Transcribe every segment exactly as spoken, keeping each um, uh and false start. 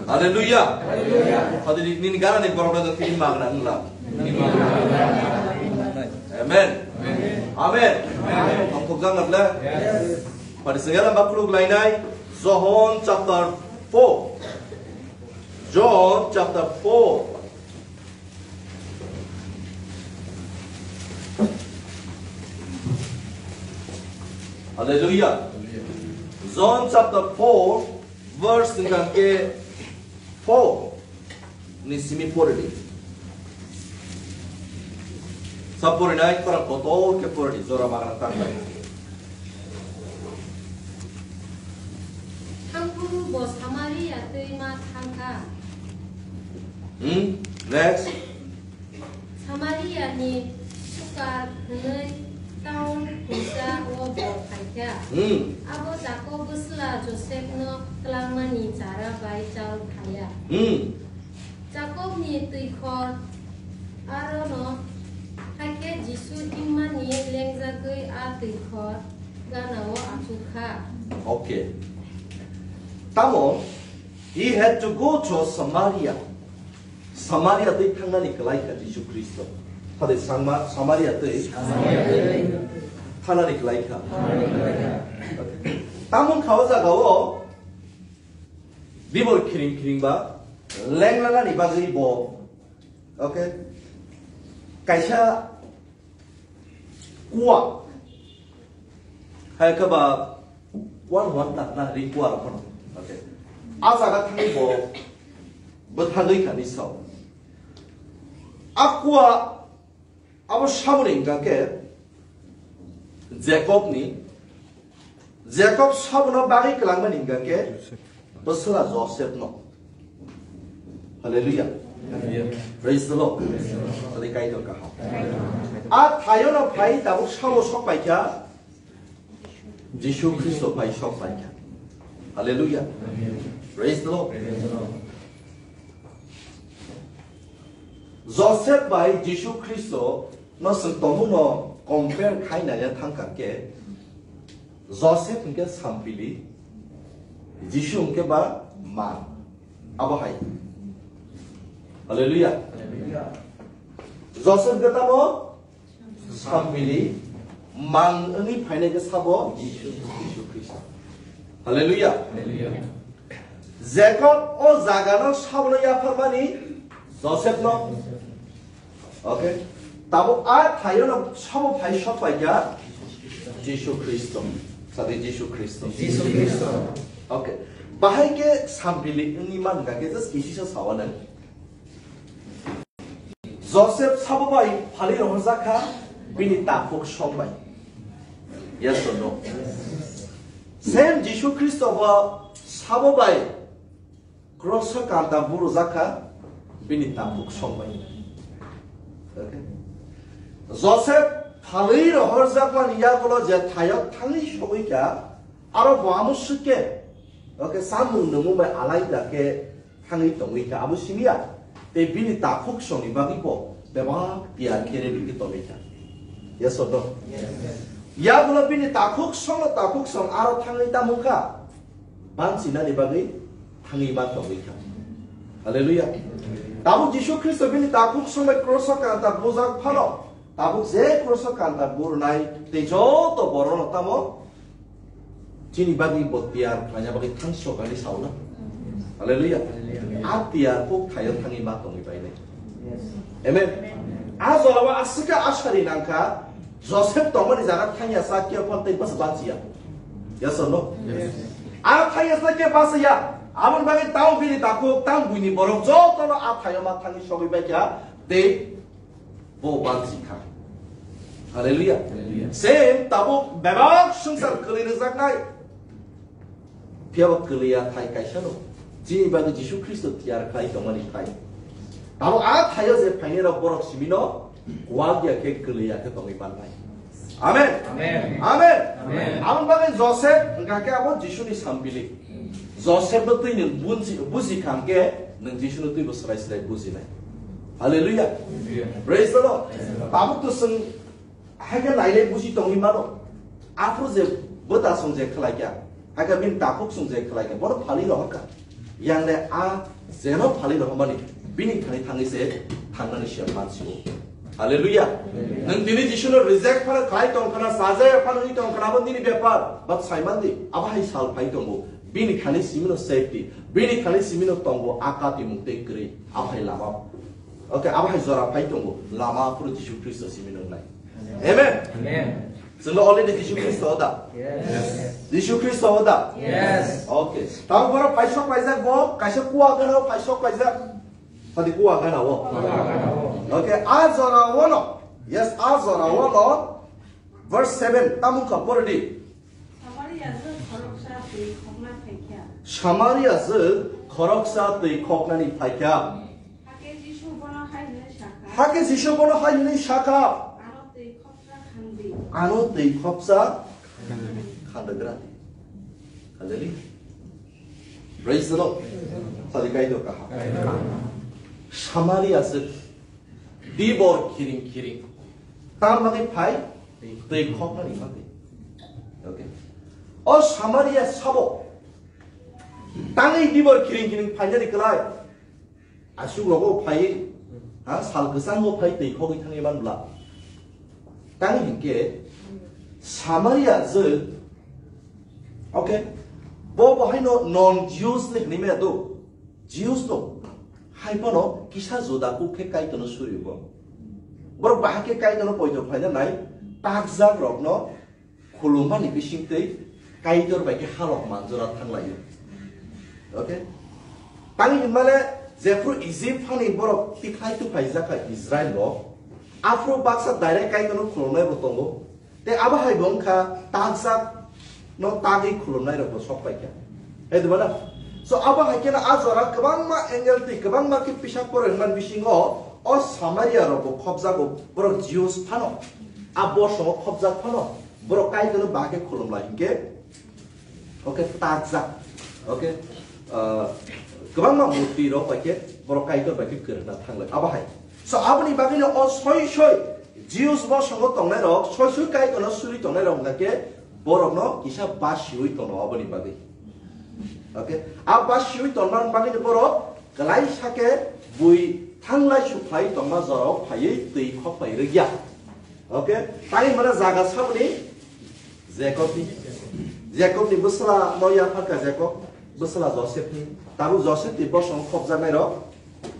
Hallelujah. Hadi nini gara ni borok na tini magna nula. Amen. Amen. Ang kok jang nabla. Padi segala bakluk lainai. John chapter four. John chapter four. Hallelujah. John chapter four, verse hingkha ke four ni simi pori di. Sa pori nai, pora kotor ke pori di, jora magana tang nai. Thangphuru bo Samaria twima thangkha. Hmm? Next. Samaria ni Sukar hwnwi town hwnsa o bo phaikha. Hmm. Abo Jakob bwsla Joseph no twlangmani chara bai chal thaya. Hmm. Jakob ni twikhor arono, hakhe Jisu himma ni lengjagwi a twikhor gana o achukha. Okay. Tamo, he had to go to Samaria. Samaria twi thangnani kwlai kha Jisu Khristo. Hade sangma Samaria twi thangnani kwlai kha. Tamon kha o jaga o bibor khiring khiring ba lengnani bagwi bo. Okay. Kaisa kuwa. Hai khe ba kuwa no wan tak na ri kuwa rok no. Okay. A jaga thangwi bo bwthagwi kha ni sao. A kuwa abo saboni hingka khe Jacob ni, Jacob sabono bagwi kwlangmani hingka khe bwsla Joseph no. Hallelujah. Hallelujah. Praise the Lord. Tadi kaitor kaham. A thayo no phai tabuk sabo sok paikha. Jisu Khristo phai sok paikha. Hallelujah. Praise the Lord. Joseph bai Jisu Khristo no swng tongmung no compare khai naiya thangkha khe, Joseph hwnkhe sampili, Jisu hwnkhe ba man. Abo hai. Hallelujah. Joseph hwnkhe tamo sampili, man wngwi phainai khe sabo Jisu, Jisu Khristo. Hallelujah. Jacob o jagano sabono yapharmani Joseph no. Okay. Tabuk a thayo no sabo phai sok paikha Jisu Khristo. Sadi Jisu Khristo. Jisu Khristo. Okay. Bahai khe sampili wngwi man kha khe just kisisa sawa nang. Joseph sabo bai phalwi rohorjak kha bini takhuk song bai. Yes or no? Same Jisu Khristo bo sabo bai kroso kanta burujak kha bini takhuk song bai. Okay. Joseph phalwi rohorjakmani yagulo je thayok thangwi sogwi kha, aro bo amo swkhe, okay, samung nungmung bai alaida khe thangwi tongwi kha, abo simiya. Tei bini takhuk songni bagwi bo bebak tiyar khe ready khe tongwi kha. Yes or no? Yes. Yagulo bini takhuk songno takhuk song aro thangwi tamo kha. Bansinani bagwi thangwi ma tongwi kha. Hallelujah. Tabuk Jisu Khristo bini takhuk song bai kroso kanta bujak phano, tabuk je kroso kanta burunai tei joto borokno tamo chini bagwi bo tiyar khlaina bagwi thangsok ani sauna. Hallelujah. Hallelujah. A tiyar kuk thayo thangwi ma tongwi bainai. Yes. Amen. A jorao aswkhe a sari nangkha, Joseph tongmani jaga thangya sa khe phone tei bas bachiya. Yes or no? Yes. A thangya sa khe bachiya. Aboni bagwi tamo bini takhuk, tamo buini borok jotono a thayo ma thangwi sogwi baikha tei bo banchi kha. Hallelujah. Hallelujah. Same tabuk bebak swngchar kwlwi rwjaknai. Phiya bo kwlwiya thai kaisa no. Chini bagwi Jisu Khristo tiyar khlai tongmani thai. Tabuk a thaio je phainai rok borok simi no kuak ya khe kwlwiya khe tongwi manlai. Amen. Amen. Amen. Amen. Aboni bagwi Joseph hwnkha khe abo Jisuni sampili. Joseph no twi nwng bunsi-, buji kha hwnkhe nwng Jisu no twi bo swrai swrai bujinai. Hallelujah. Hallelujah. Praise the Lord. Praise the Lord. Tabuk to swng hai khe nailai buji tongwi mano. Aphuru je bwta song je khlai kha. Aka bini takhuk sung je khlai kha, bono phali rohor kha. Yang le a jeno phali rohormani, bini thani thangwi se thangnani se mansi o. Hallelujah. Nwng tini Jisuno reject phano khlai tong khana, sajaya phano wi tong khana, abo nini bepar. But sai mandi, abo hai sal phai tongo. Bini thani simino safety, bini thani simino tongo a katimung tei kwrwi. Abo hai lama. Okay, abo hai jora phai tongo. Lama phuru Jisu Khristo simino wngnai. Amen. Amen. Chwngno already Jisu Khristo da. Yes. Jisu Khristo da. Yes. Okay. Tamo boro paisok paijak bo, kaisa kuwa gana paisok paijak. Tadi kuwa gana wo. Okay, a jora wono. Yes, a jora wono. Verse seven, tamung kha pori di. Samaria je khoroksa twi khokna phaikha. Samaria je khoroksa twi khoknani phaikha. Hakhe Jisu bono hai hwnwi sakha. Hakhe Jisu bono hai hwnwi sakha. Ano twi khoksa khandi. Ano twi khoksa khandagrani. Hallelujah. Praise the Lord. Sadi kaitor kaha. Samaria je dibor khiring khiring. Tam bagwi phai twi khoknani bagwi. Okay. O Samaria sabo tangwi dibor khiring khiring phainani kwlai. Asuk rogo phai, ha, sal kwchango phai twi khogwi thangwi man bla. Tang hinkhe Samaria je, okay, bo bo haino non Jews ni hwnwi maya do. Jews no hai phano kisa juda kuk khe Kaitorno suribo. Borok bahai khe Kaitorno poito phaina nai, takjak rokno khulumani bisingtwi Kaitor bai khe halok manjora thanglaio. Okay? Tangwi hinmale jephru Egypt hani borok tikhlai tuphai jakha Israel rok, aphru baksa direct Kaitorno khulumnai bo tongo. Tei abo hai bo wngkha takjak no tagwi khulumnai rok bo sok paikha. Hai diba na? So abo hai kheno a jora kwbangma angle twi kwbangma khe pisa poroi hwnmani bisingo o Samaria rok bo khopjago, borok Jews phano, a bosongo khopjak phano. Borok Kaitorno bahai khe khulum lai hinkhe, okay, takjak, okay, ah, kwbangma murti rok bai khe borok Kaitor bai khe kwrwngna thanglai abo hai. So aboni bagwino o soi soi Jews bosongo tongnai rok, soi soi Kaitorno suri tongnai rok hwnkha khe borokno kisa basiwi tono aboni bagwi. Okay, a basiwi tonma bagwino borok kwlaisa khe bui thanglai sukhlai tongma jorao phaiwi twi khokpai rwkya. Okay, tani mana jaga saboni Jakobni, Jakobni bwsla no yapharkha Jakob, bwsla Josepni. Tabuk Josepni bosong khopjaknai rok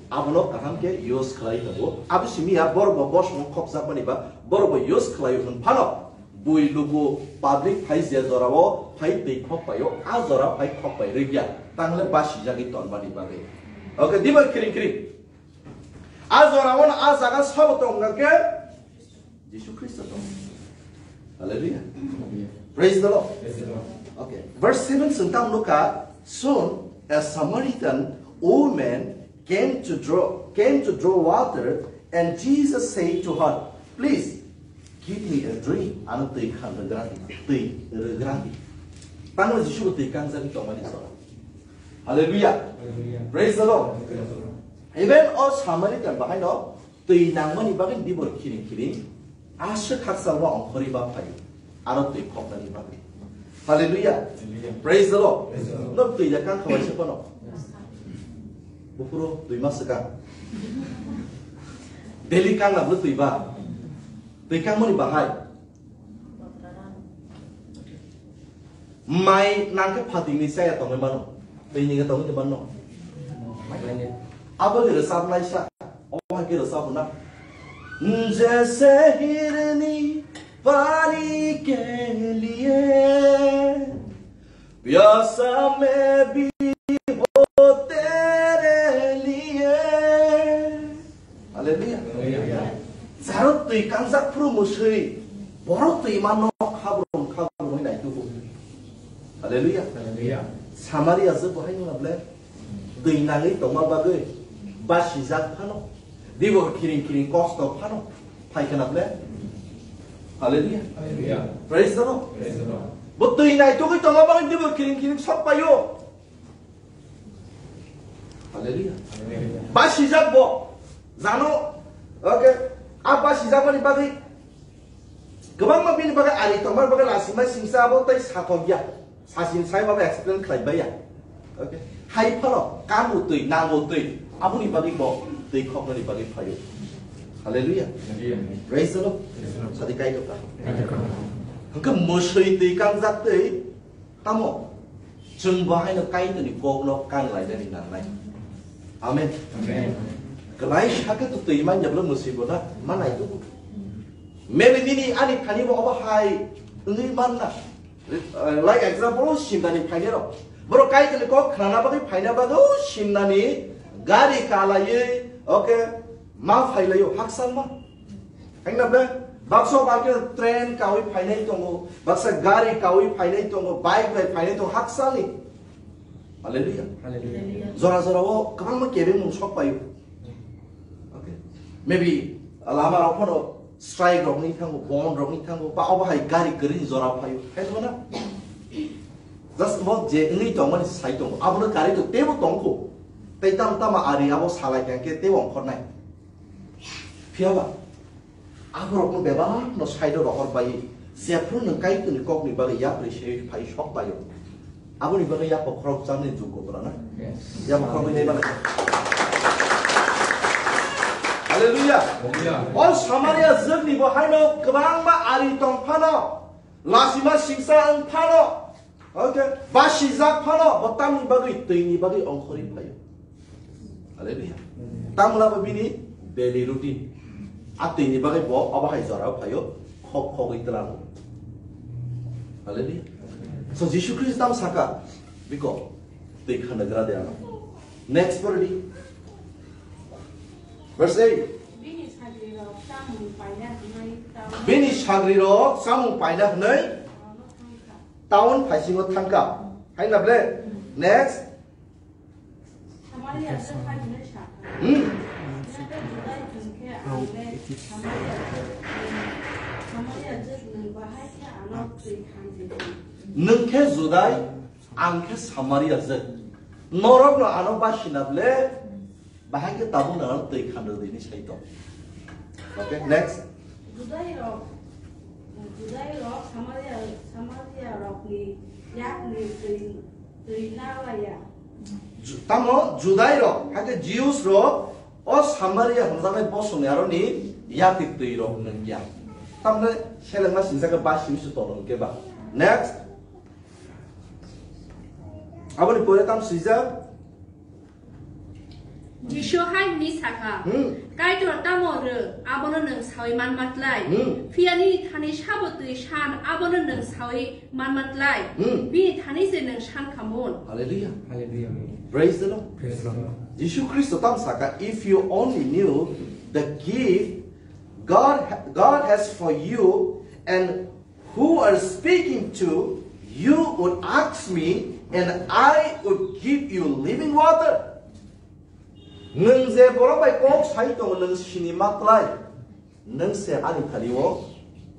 abono kaham khe use khlai tongo. Abo simi ya borok bo bosong khopjakmani ba borok bo use khlai hwn phano bui luku public phai je jorao phai twi khokpaio, a jora phai khokpai rwkya, tangle basijagwi tonmani bagwi. Okay, diba khiring khiring. A jora ono a jaga sabo tong hwnka khe Jisu Khristo tong. Hallelujah. Praise the Lord. Praise the Lord. Okay. Verse seven sung tam nukha, soon a Samaritan woman came to draw came to draw water, and Jesus said to her, "Please give me a drink." Ano twi khan rwgrani, twi rwgrani. Tangno Jisu bo twi kangjagwi tongmani sora. Hallelujah. Hallelujah. Praise the Lord. Praise the Lord. Even o Samaritan bahai no twi nangmani bagwi dibor khiring khiring aswk hakchal ma ongkhorwi ma phaio, aro twi khoknani bagwi. Hallelujah. Hallelujah. Praise the Lord. Praise the Lord. No twi da kang khawai se phano. Buphuru twi ma swkang. Daily kang na bwlw twi ba. Twi kangmani bahai. Mai nang khe phatingni chaya tongwi mano. Twi ni khe tongwi mano. Abo ni rwchapnai sa. Obo hai khe rwchap na. Jaise hirni pani ke liye, pyasa main bhi ho tere liye. Hallelujah. Hallelujah. Jaro twi kangjak phuru mwswi, borok twi manno khabrum khabrum hwnwi naitugo. Hallelujah. Hallelujah. Samaria je bo hai wngna ble twi nangwi tongma bagwi basijak phano, dibor khiring khiring kosto phano phai khna ble. Hallelujah. Hallelujah. Praise the Lord. Praise the Lord. Bo twi naitugwi tongma bagwi dibor khiring khiring sok paio. Hallelujah. Hallelujah. Basijak bo. Jano, okay. A basijakmani bagwi kwbangma bini bagwi ari tongmani bagwi lasimai singsa abo tei sathokya. Sasin sai baba explain khlai baya. Okay. Hai phano kango twi, nango twi. Aboni bagwi bo twi khoknani bagwi phaio. Hallelujah. Hallelujah. Praise the Lord. Praise the Lord. Sadi kai dokha. Kai dokha. Hwnkhe mwswi twi kangjak twi tamo. Chwng bo haino Kaitorni kokno kanglainani nangnai. Amen. Amen. Kwlai sakhe to twi manya bwle mwswi bo na manai tubu. Maybe nini ani thani bo obo hai wngwi manna. Uh, like example, Simnani phainai rok. Borok Kaitorni kok khnana bagwi phaina bagwi, o Simnani gari kalaiwi, okay, ma phailaio, haksalma. Hengna be, baksa bakhe train kawi phainai tongo, baksa gari kawi phainai tongo, bike bai phainai tongo, haksalni. Hallelujah. Hallelujah. Jora jora o kwbangma kebengmung sok paio. Okay. Maybe lama rok phano strike rok ni thango, bomb rok ni thango, ba obo hai gari kwrwi ni jora phaio. Hai to na? Just bo je wngwi tongmani sai tongo. Abono gari to teibo tongkho. Tei tam tama ari abo salai khe teibo ongkhornai. Phiya ba? Aborokno bebakno side-o rohor bai, jephru nwng Kaitorni kokni bagwi yapri se phai sok paio. Aboni bagwi yaphok khorok chamni jukgo pura na? Yes. Yaphok khorok bai nai mano. Hallelujah. Hallelujah. O Samaria jwkni bo haino kwbangma ari tong phano, lasima singsa wng phano, okay, basijak phano, bo tamni bagwi, twini bagwi ongkhorwi phaio. Hallelujah. Tamla bo bini daily routine. A twini bagwi bo obo hai jorao phaio, khok khogwi twlango. Hallelujah. So Jisu Khristo tamo saka, biko, twi khanda gra de ano. Next pordi. Verse eight. Bini sagrirok chamung paina hwnwi taun Bini sagrirok chamung paina hwnwi taun phaisingo thangka. Hai na ble? Next. Samaria se hai hwnwi sakha. Hmm. Nokhe Judai hwnkhe ang le Samaria se, Samaria se nwng bahai khe ano twi khan di. Nwng khe Judai, ang khe Samaria se. Norokno ano basina ble, bahai khe tabuk nang twi khan rwdi ni sai tong. Okay, next. Judai rok, Judai rok Samaria, Samaria rokni yakni twi, twi nalaya. Ju-, tamo Judai rok, hai khe Jews rok, o Samaria hwnjaknai bosongni aroni yakni twi rok nungya. Tamni selengma sinjak khe ba simi se tong hwnkhe ba. Next. Aboni pore tam swijak. Jisu hai hwnwi sakha, Hmm. Kaitor tamo rw, abono nwng saui manma tlai. Hmm. Phiya nini thani sabo twi san, abono nwng saui manma tlai. Hmm. Bini thani se nwng san kha mun. Hallelujah. Hallelujah. Praise the Lord. Praise the Lord. Jisu Khristo tam saka, "If you only knew the gift God, God has for you and who are speaking to you would ask me, and I would give you living water." Nwng je borok bai kok sai tongo, nwng sini ma klai. Nwng se ani thani o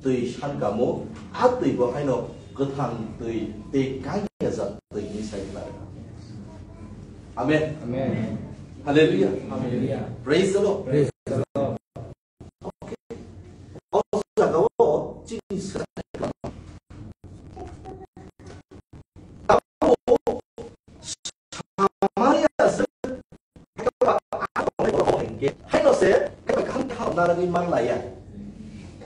twi san kamo, a twi bo haino kwthang twi tei kanya jak twi ni sai khlai. Amen. Amen. Hallelujah. Hallelujah. Praise the Lord. Praise the Lord. O jagao chini Samaria se haino se khamtha naragwi manlaiya.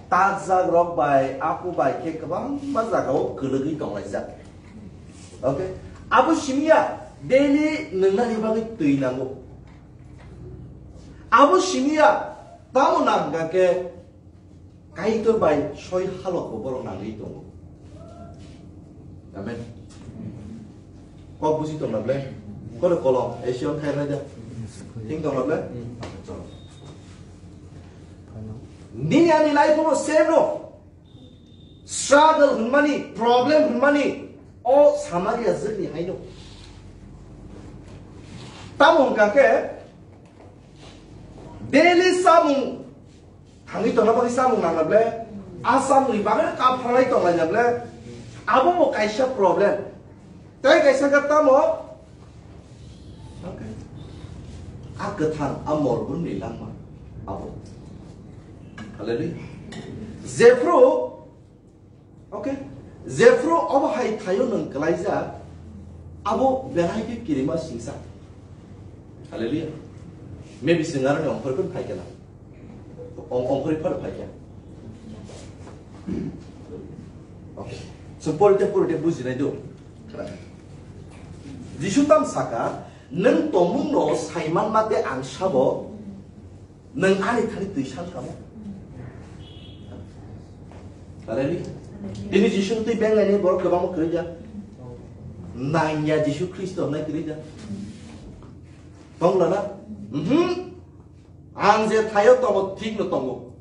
Tajak rok bai, aku bai khe kwbangma jagao kwlwgwi tonglaijak. Okay? Abo simiya daily nwngnani bagwi twi nango. Abo simiya tamo nang hwnkha khe Kaitor bai soi halok bo borok nangwi tongo. Amen. Kok buji tongna ble? Kore kolom, Asian khai rai da. Thing tongna ble? Chalo. Nini ani life o same no. Struggle hwnmani, problem hwnmani, o Samaria jwkni haino. Tamo hwnkha khe, daily samung thangwi tongna bagwi samung nangna ble, a samungni bagwi kap phalai tonglaina ble, abo bo kaisa problem. Tei kaisa khe tamo? A kwthang, a mol bwrwngni langma abo. Hallelujah. Jephru, okay, Jephru obo hai thaio nwng kwlaijak, abo belai khe kirima singsa. Hallelujah. Maybe swng aroni ongkhorwi phano phaikha na. Ong-, ongkhorwi phano phaikha. Okay. So, porite, porite bujinai do. Jisu tam saka, "Nwng tongmungno saiman mate ang sabo, nwng ani thani twi san kamo." Hallelujah. Tini Jisu twi benglaini borok kwbangma kwrwi jak. Nangya Jisu Khristo hwnwi kwrwi jak. Tongla na? Mhm. Ang je thaio tongo, thik no tongo.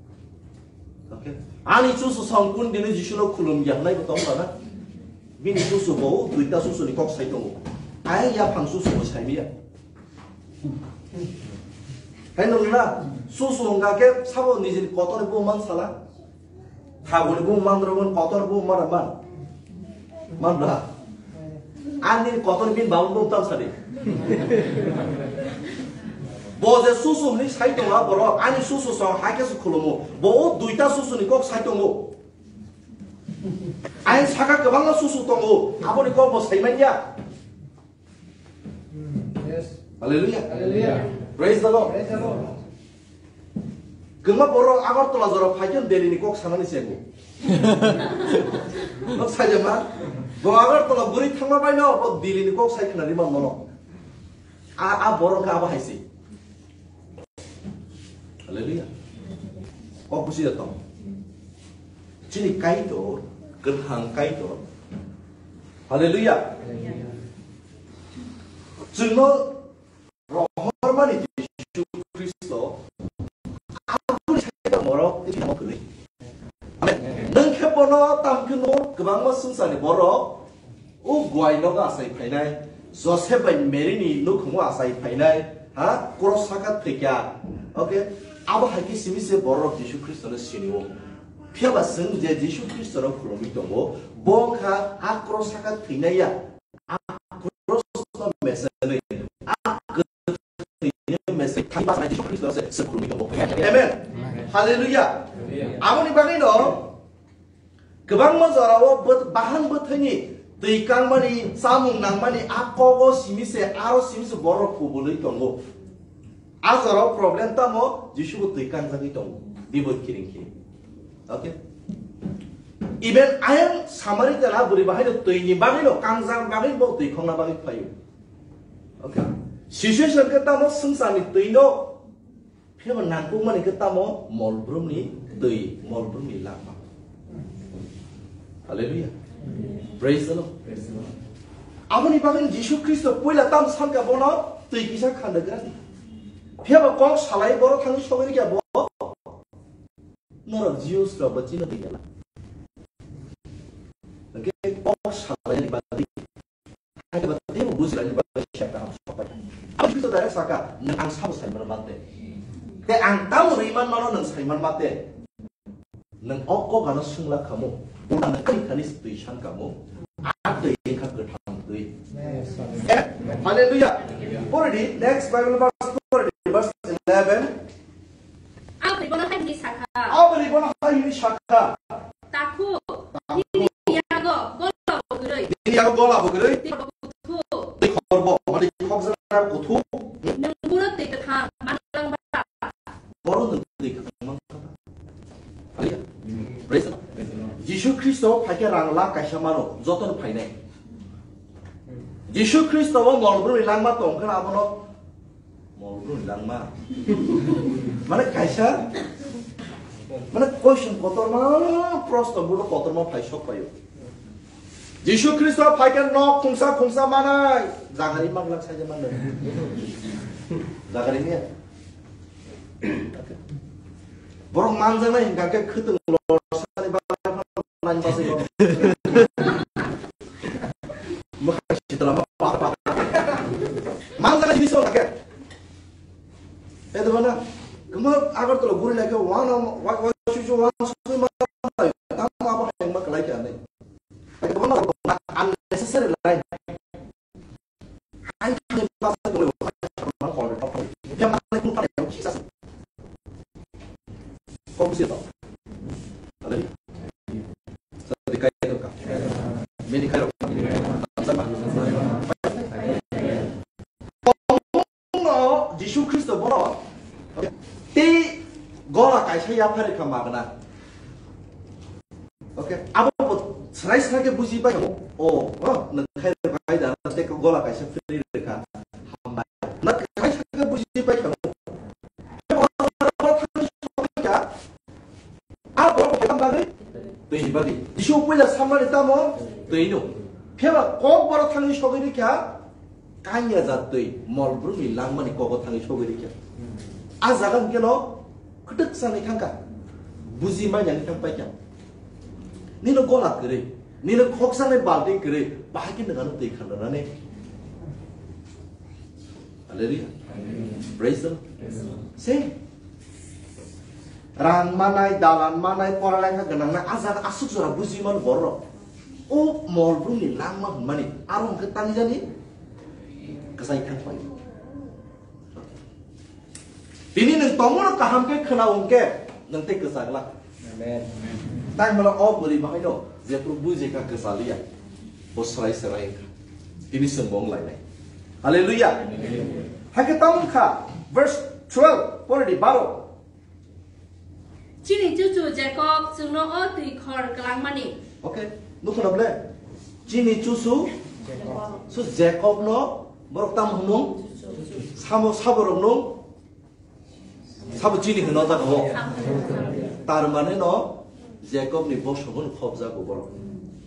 Okay. Ani chuchu song kun dini Jisu no khulum ya hnai bo tong na. Bini chuchu bo duita chuchu ni kok sai tongo. Ai ya phang chuchu bo sai ya. Hai no na, chuchu hwnga ke sabo nijini kotor bo man sala. Thaboni bumung mandro bun kotor bumung mara man. Manbra. Ani kotor bin babun bum tam sadi. Bo je susu hwnwi sai tongo borok, ani susu song hai khe se khulumo. Bo o duita susu ni kok sai tongo. Ain saka kwbangma susu tongo, aboni kok bo sai manya. Yes. Hallelujah. Hallelujah. Praise the Lord. Praise the Lord. Kwma borok Agartala jora phaikhe Delhi ni kok sanani se bo. Nok sai ma. Bo Agartala buri thangma bai no, bo Delhi ni kok sai khna ri man mono. A, a borok ka abo hai se. Hallelujah. Kok busi da tong. Chini Kaitor, kwthang Kaitor. Hallelujah. Chwngno rohormani Jisu Khristo, aboni sakhe borok tini tamo kwrwi. Amen. Nwng khe bono tam khe no kwbangma swngcharni borok, o guai nogo achai phainai, Joseph bai Mary ni nukhungo achai phainai, ha, cross saka thwikya. Okay? Abo hai khe simi se borok Jisu Khristo no sinio. Phiya ba chwng je Jisu Khristo no khulumwi tongo, bo wngkha a cross saka thwinai ya. A cross no mesenwi, a kwthwini mesenwi thangma sanai Jisu Khristo se, se khulumwi tongo. Amen. Hallelujah. Aboni bagwi no kwbangma jorao bwt-, bahan bwthwini twi kangmani, chamung nangmani a kogo simi se, aro simi se borok kubulwi tongo. A jorao problem tamo, Jisu bo twi kangjagwi tongo. Bibot kiring kiring. Okay? Even ayang Samaritan a bwrwi bahai no twi ni bagwi no kangjak bagwi bo twi khongna bagwi phaio. Okay? Situation khe tamo swngcharni twi no, phiya ba nangkukmani khe tamo molbrumni twi, molbrumni langma. Hallelujah. Praise the Lord. Praise the Lord. Aboni bagwi Jisu Khristo puila tam sanka bono twi kisa khandagrani. Phiya ba kok salai borok thangwi sogwi rikya bo. Norok Jews rok bo chino twi gela. Hwnkhe kok salaini bagwi, hai ba teibo bujilani bagwi siya kaham sokpai. Aboni Khristo direct saka, "Nwng ang sabo saiman mate. Te ang tamo rwi man mano nwng saiman mate." Nwng o kok ano swngla khamu, ulo nwng ani thani twi san khamu, a twi wngkha kwthang twi. Yes. Eh, hallelujah. Pori di, next Bible verse, pori di, verse eleven. Aboni bono hai hwnwi sakha. Aboni bono hai hwnwi sakha. Takhuk, takhuk, nini yago gola bo kwrwi. Nini yago gola bo kwrwi. Tei khorbo kuthuk. Tei khorbo, mani khokjak kuthuk. Nwng buro twi kwthang manlangba. Boro nwng twi kwthang manlangba. Hallelujah. Praise the Lord. Jisu Khristo phaikhe rang lakh kaisa mano, jotono phainai. Jisu Khristo bo molbrumni langma tongkha abono. Molbrumni langma. Mane kaisa, mane question kotorma, prosto budo kotorma phai sok paio. Jisu Khristo phaikhe nok khungsa khungsa manai, jagari manglak saija manai. Jagari niya. Borok manjaknai hingka khe khwtwng lorsani bagwi phano nani bagwi no. Mwkhang sitra ma pa pa. Manjaknai jinis no khe. Edo bana, kemo Agartala guri lai khe wan, wa, wa, shu, shu, wan, shu, ma, tam abo heng ma kalai khe anai. Unnecessary line. Ang thani basa tongwi bo, ang hor tong. Khe ma tongwi kunu pare yang kisa se. Kok bisi to. Alai. Sa dikai to ka. Kristo bono tei gola kaisa yaphar rikha magna. Okay, abo bo srai srai khe buji pai kha. O, o, nang khai bai da, tei gola kaisa free rikha. Hambai. Nang khai srai khe buji pai kha. A borok bo bagwi? Twi ni bagwi. Jisu puila samani tamo? Twi no. Phiyaba kok borok thangwi sogwi rikha, kanya jat twi, mol brumni langmani kogo thangwi sogwi rikha. A jaga hwnkhe no khwtwk sanai thangkha. Buji manya wngwi thang paikha. Nino gola kwrwi, nino khoksanai balti kwrwi, bahai khe nwng ano twi khandanani. Hallelujah. Praise the Lord. Same. Rang manai, dalan manai, pora lekha gwnang nai, a jaga aswk jora buji mano borok. O mol brumni langma hwnmani, aro hwnkhe tangjani kwchai thang pai. Tini nwng tongmano kaham khe khwna hwnkhe nwng tei kwchak la. Amen. Tang mano o bwrwi bahaino jephru buji kha kwchaliya. Bo swrai swrai wngkha. Tini chwng bo wnglainai. Hallelujah. Hakhe tamo wngkha verse twelve, pore di baro. Chini chuchu Jakob chwngno o twi khor kwlangmani. Okay, nukho na ble? Chini chuchu, so Jakob no borok tam hwnung? Samo sabo rok nung? Sabo chini hwno jaga o. Tar mane no Jakob ni bosongo no khop jago borok.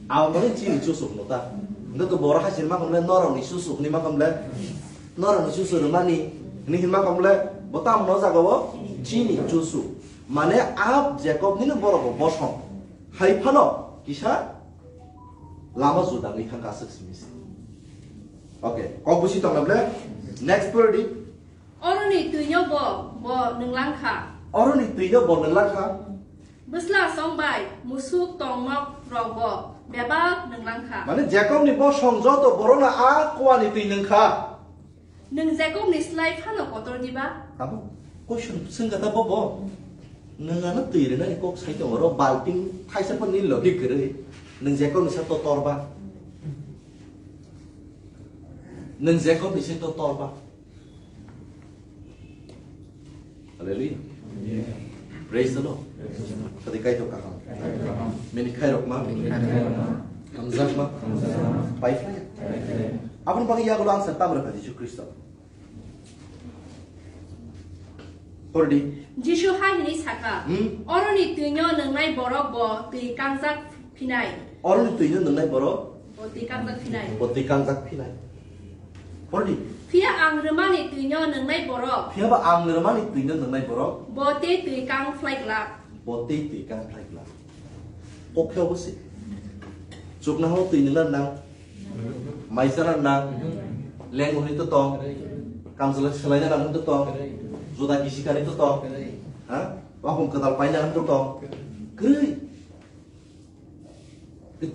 Abo mane chini chuchu hwno ta. Hwnkhe to borok hai sini ma khamle norok ni chuchu hwnwi ma khamle. Norok ni chuchu rwmani hwnwi hwnma khamle bo tam hwno jaga o chini chuchu. Mane a Jakob nini borok bo bosong. Hai phano kisa lama juda wngwi thangkha aswk simi se. Okay, kok busi tongna ble. Next pore di. Oroni twino bo, bo nwng langkha. Oroni twino bo nwng langkha. Bwsla song bai musuk tongmok rok bo bebak nwng langkha. Mane Jakob ni bosong joto borok no a kuani twi nwng kha. Nwng Jakob ni slai phano kotor diba? Abo question swngkha ta bobo. Nwng ano twi rwnani kok sai tongo oro balting thaisa pho nil logi kwrwi. Nwng Jakob ni sa to torba. Nwng Jakob ni sa to torba. Hallelujah. Praise the Lord. Kadi kaitor kaham. Mini khairok ma. Hamjak ma. Pai phai. Aboni bagwi yagulo ang sa tamra kha Jisu Kristo. Pordi. Jisu hai hwnwi sakha, Hmm? Oroni twino nwngnai borok bo twi kangjak phinai. Oroni twino nwngnai borok? Bo twi kangjak phinai. Bo twi kangjak phinai. Pordi. Phiya ang rwmani twino nwngnai borok. Phiya ba ang rwmani twino nwngnai borok? Bo tei twi kang phlai glak. Bo tei twi kang phlai glak. Kokhe obo se. Chukna ho twi nwngna nang. Maisana nang. Leng hwnwi to tong. Kamchwlwi swlaina nang to tong. Juda kisi kani to tong. Ha? Wakhum kwtal paina nang to tong. Kwrwi.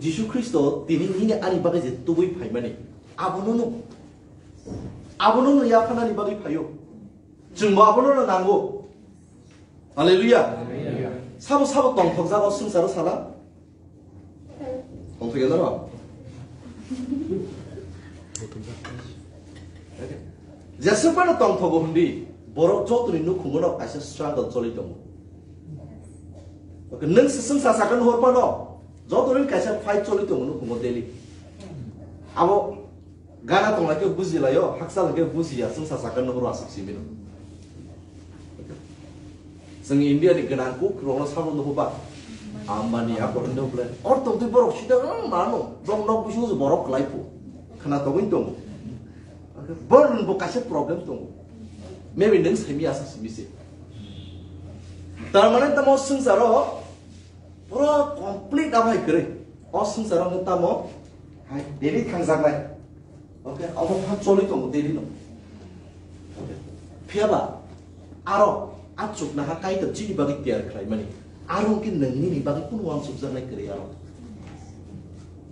Jisu Khristo tini nini ani bagwi je tubui phaimani. Abono no. Abono no yaphanani bagwi phaio. Chwngbo abono no nango. Hallelujah. Hallelujah. Sabo sabo tongthokjak o swngcharo sala? Tongthokya doro? Jeswk phano tongthogo hwndi, borok jotoni nukhungo no kaisa struggle choli tongo. Okay, nwng se swngsa sakha nuhor phano, jotoni kaisa fight choli tongo nukhungo daily. Abo gana tongna khe bujilaio, hakchal khe bujiya, swngsa sakha nuhoro aswk simi no. Chwng India ni gwnang kuk rokno sabo nugo ba. Ambani ako hwndw ble. Or tongtwi borok sida, "Hmm, mano. Bong nok bisingo se borok kwlai phu." Khna tongwi tongo. Borok bo kaisa problem tongo. Maybe nwng saimi asa simi se. Tar mane tamo swngcharo pura complete abai kwrwi. O swngcharo hwnkhe tamo hai daily thangjaknai. Okay, obo phan choli tongo daily no. Okay. Phiya ba aro achuk naha Kaitor chini bagwi tiyar khlaimani. Aro hwnkhe nwng nini bagwi kunu wansukjaknai kwrwi aro.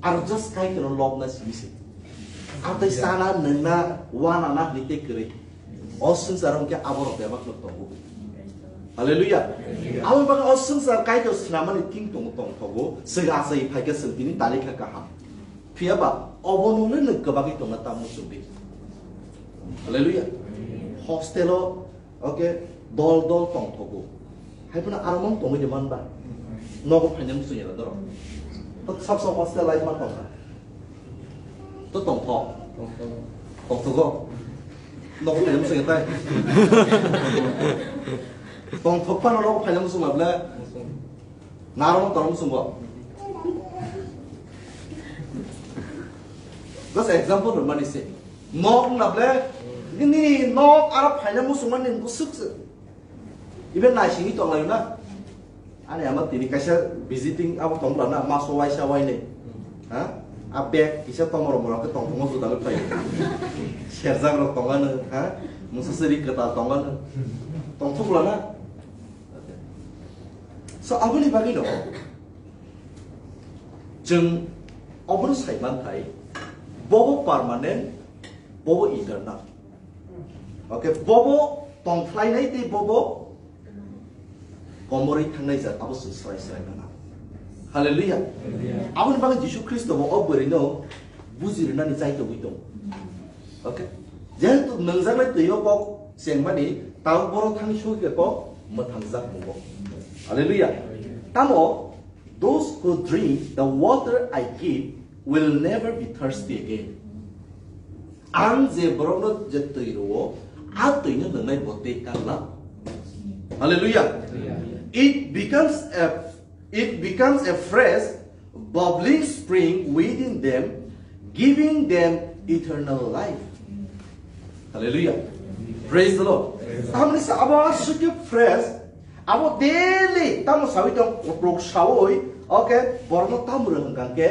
Aro just Kaitorno lobna simi se. Amtwi sana nwngna wanana hwnwi tei kwrwi. O swngcharo hwnkhe aborok bebak no tongo. Hallelujah. Aboni bagwi o swngchar Kaitor swnamani thing tongo tongthogo. Chwng achai phaikhe chwng tini talikha kaham. Phiya ba obono le nwng kwbagwi tongna ta muchungdi. Hallelujah. Hostel o Oke, dol dol tongthogo. Hai phano aro mang tongwi de man ba. Nogo phaina muchung ya doro. To sab sab hostel life ma tongkha. To tongthok. Tongthogo. Nogo phaina muchung ya tai. Tongthok phano nogo phaina muchung la ble. Naro tong muchungo. Just example rwmani se. Nok na ble, nini nok aro phaina muchungmani bwswk se. Ibe naisingwi tonglaio na. Ani ama tini kaisa visiting abo tongla na, maso waisa wainwi. Ha? A bag kisa tomoro moro ke tongthokma juda bai phaio. Serjak rok tongano, ha? Mungsa seri kwtal tongano. Tongthokla na. So, aboni bagwi no chwng obono sai manthai, bobo permanent, bobo eternal. Okay, bobo tongkhlainai tei bobo komorwi thangnai jat, abo chwng srai srai mano. Hallelujah. Hallelujah. Aboni bagwi Jisu Khristo bo o bwrwino buji rwnani chai tongwi tongo. Okay? Jehetu nangjaknai twi o kok chengmani, tabuk borok thani sugwi khe kok mwthangjak mungo. Hallelujah. Tamo, "Those who drink the water I give will never be thirsty again." Ang je borokno je twi rwo, a twino nwngnai bo tei kang la. Hallelujah. Hallelujah. It becomes a, it becomes a fresh, bubbling spring within them, giving them eternal life. Hallelujah. Praise the Lord. Praise the Lord. Tamni sa abo aswk fresh, abo daily tamo sawi tong koprok sawi, okay, borno tamo rwng hwnkha khe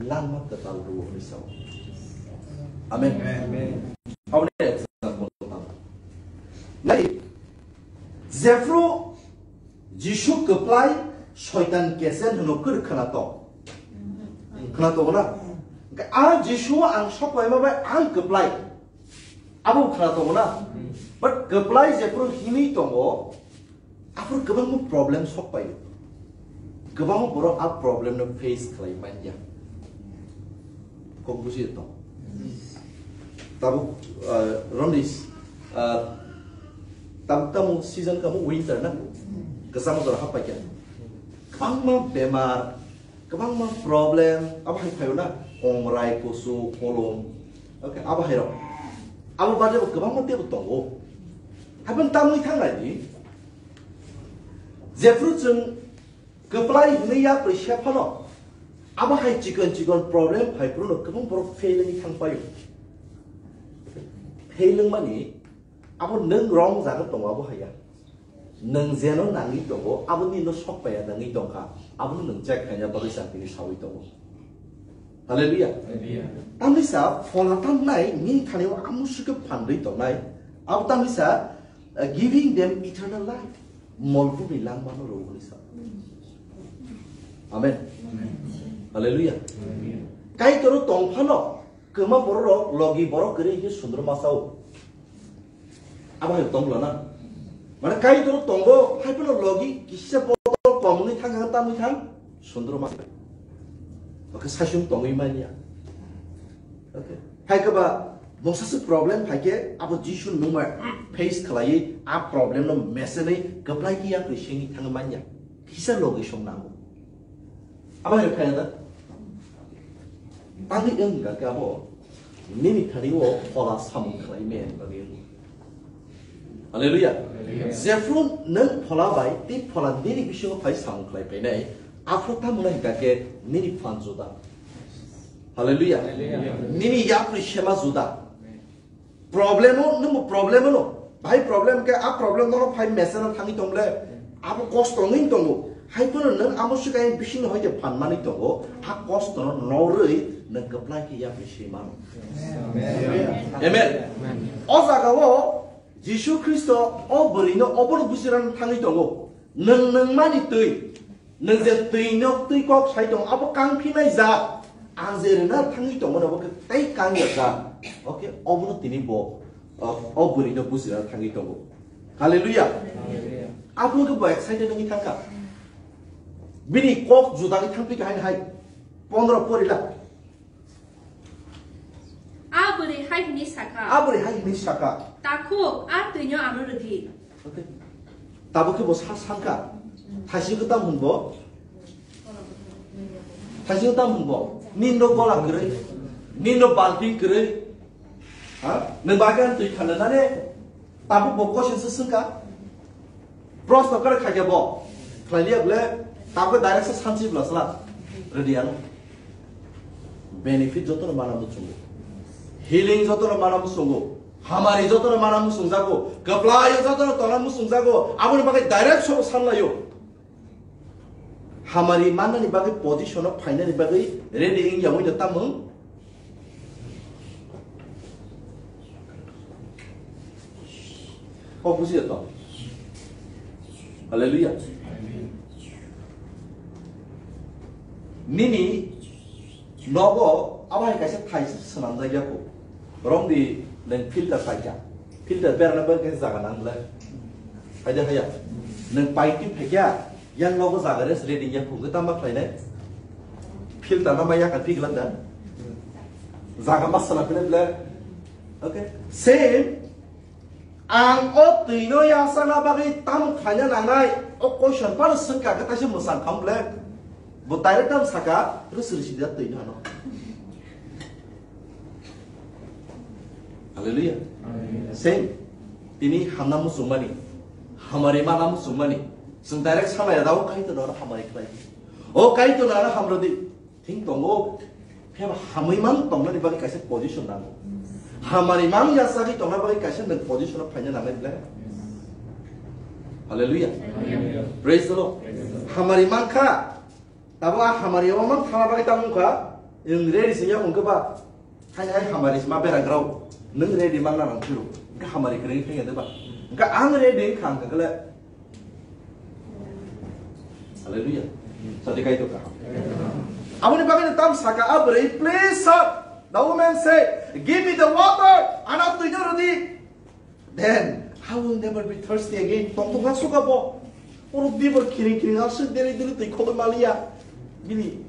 langma kwtal rwo hwnwi sao. Amen. Amen. Aboni example tamo. Nai, jephru Jisu kwplai Soitan kesen hwno kwrwi khwnato. Khwnato na? A Jisu ang soklaima bai ang kwplai. Abo khwnato na? But kwplai jephru himwi tongo, aphuru kwbangma problem sok paio. Kwbangma borok a problem no face khlai manya. Kok buji tong. Tabuk, uh, Rondis, uh, tabuk tamo season kamo winter na? Kwchangma jora happaikha. Kwbangma bemar, kwbangma problem, abo hai phaio na? Kongrai, kusu, kolom. Okay, abo hai rok. Abo bade bo kwbangma tebo tongo. Haibon tamwi thanglai di. Jephru chwng kwplai hwnwi yapri se phano, abo hai chikon chikon problem phai phruno kwbang borok fail wngwi thang paio. Fail wngmani abo nwng wrong jaga tongo, abo haiya. Nwng jeno nangwi tongo, abo nino sok paiya nangwi tongkha, abono nwng check khaina bagwi chang tini sawi tongo. Hallelujah. Hallelujah. Tamni sa phola tamnai nini thani o amo sukhe phandwi tongnai. Abo tamni sa, uh, giving them eternal life. Molpugni langmano rwgwi sa. Amen. Amen. Hallelujah. Hallelujah. Kaitor tong phano kwma borok rok logi borok kwrwi hinkhe sundro ma sao. Abo hai tong lana. Mane Kaitor tongo, hai phano logi kisa botol kom wngwi thang, thang, tamwi thang, sundro ma. Oke, saichung tongwi manya. Oke. Hai khe ba, mungsa se problem phai khe, abo Jisu nungma face khlaiwi, a problem no mesenwi, kwplai khe yakri sengwi thang manya. Kisa logi song nango. Abo hai khe da. Tangwi wng kha khe abo nini thani o phola samung khlai me bagwi wng. Hallelujah. Hallelujah. Jephru nwng phola bai tei phola nini bisingo phai samung khlai phainai, aphuru tamo hwnkha khe nini phan juda. Hallelujah. Hallelujah. Nini yapri sema juda. Amen. Problem o, nwng bo problem o no. Bahai problem khe, a problem nono phai mesen no thangwi tong le. Abo kosto wngwi tongo. Hai phano nwng amo swkang bising no hoite phan manwi tongo. A kosto no norwi nwng kwplai khe yapri se mano. Amen. Amen. Amen. O jaga o Jisu Khristo o bwrwi no obono bujirani thangwi tongo. Nwng, nwng mani twi. Nwng je twi nok twi kok sai tong, abo kang phinai jat. Ang je rwna thangwi tongmani abo khe tei kang ya jat. Oke, obono tini bo, o, o bwrwi no bujina thangwi tongo. Hallelujah. Hallelujah. Abo khe bo excited wngwi thangkha. Bini kok juda wngwi thangphi kha hai hai. Pondro pori la. A bwrwi hai hwnwi sakha. A bwrwi hai hwnwi sakha. Takhuk, a twino ano rwdi. Okay. Tabuk khe bo sa sankha. Thaising khe tam hwnbo. Thaising khe tam hwnbo. Nini rok gola kwrwi. Nini rok balting kwrwi. Ha? Nwng bagwi ang twi khananani. Tabuk bo question se swngkha. Proshno kwrwi khaikhe bo. Khlai liya bole. Tabuk direct se sanchi bwla sla. Ready ano. Benefit jotono mana muchungo. Healing jotono mana muchungo. Hamari jotono mana muchungjago. Kwplai jotono tona muchungjago. Aboni bagwi direct soro sanlaio. Hamari mannani bagwi position o phainani bagwi ready wngya wngya tamung. Kok bujiya to. Hallelujah. Nini nogo abo hai kaisa thai swnamjak ya kho. Romdi nang filter paikha. Filter berana bagwi kaisa jaga nang le. Haide haya. Nang paiti phaikha. Yang nogo jaga rest ready ya kho. Tama khlainai. Filter nama ya kan piglan dan. Jaga masala pile ble. Okay. Same. Ang o twino yasakna bagwi tamo khlaina nangnai? O question phano swngkha khe taisa mwsang kham ble. Bo direct tamo saka, rwswrwi sidi twino ano. Hallelujah. Amen. Same. Tini hamna muchungmani, hamari mana muchungmani. Chwng direct sanaya da o Kaitorno hamari khlai. O Kaitorno hamrodi. Thing tongo, pheba hamwi mang tongnani bagwi kaisa position nango. Hamari mang yasagwi tongna bagwi kaisa nwng position o phaina nangnai ble. Hallelujah. Praise the Lord. Hamari mang kha. Tabo a hamari o mang thangna bagwi tamo wngkha. Nwng ready se ya wngkha ba. Hai hai hamari ma bera grau. Nwng ready mang na nang phiro. Wngkha hamari kwrwi thangya de ba. Wngkha ang ready wngkha wngkha khle. Hallelujah. Sadi kai to kaham. Aboni bagwi tam saka a bwrwi, "Please, sir." The woman said, "Give me the water." Ana twi no rwdi. Then I will never be thirsty again. Tong tong suka bo. Oro dibor kiring kiring asuk deri deri twi kholo maliya. Bini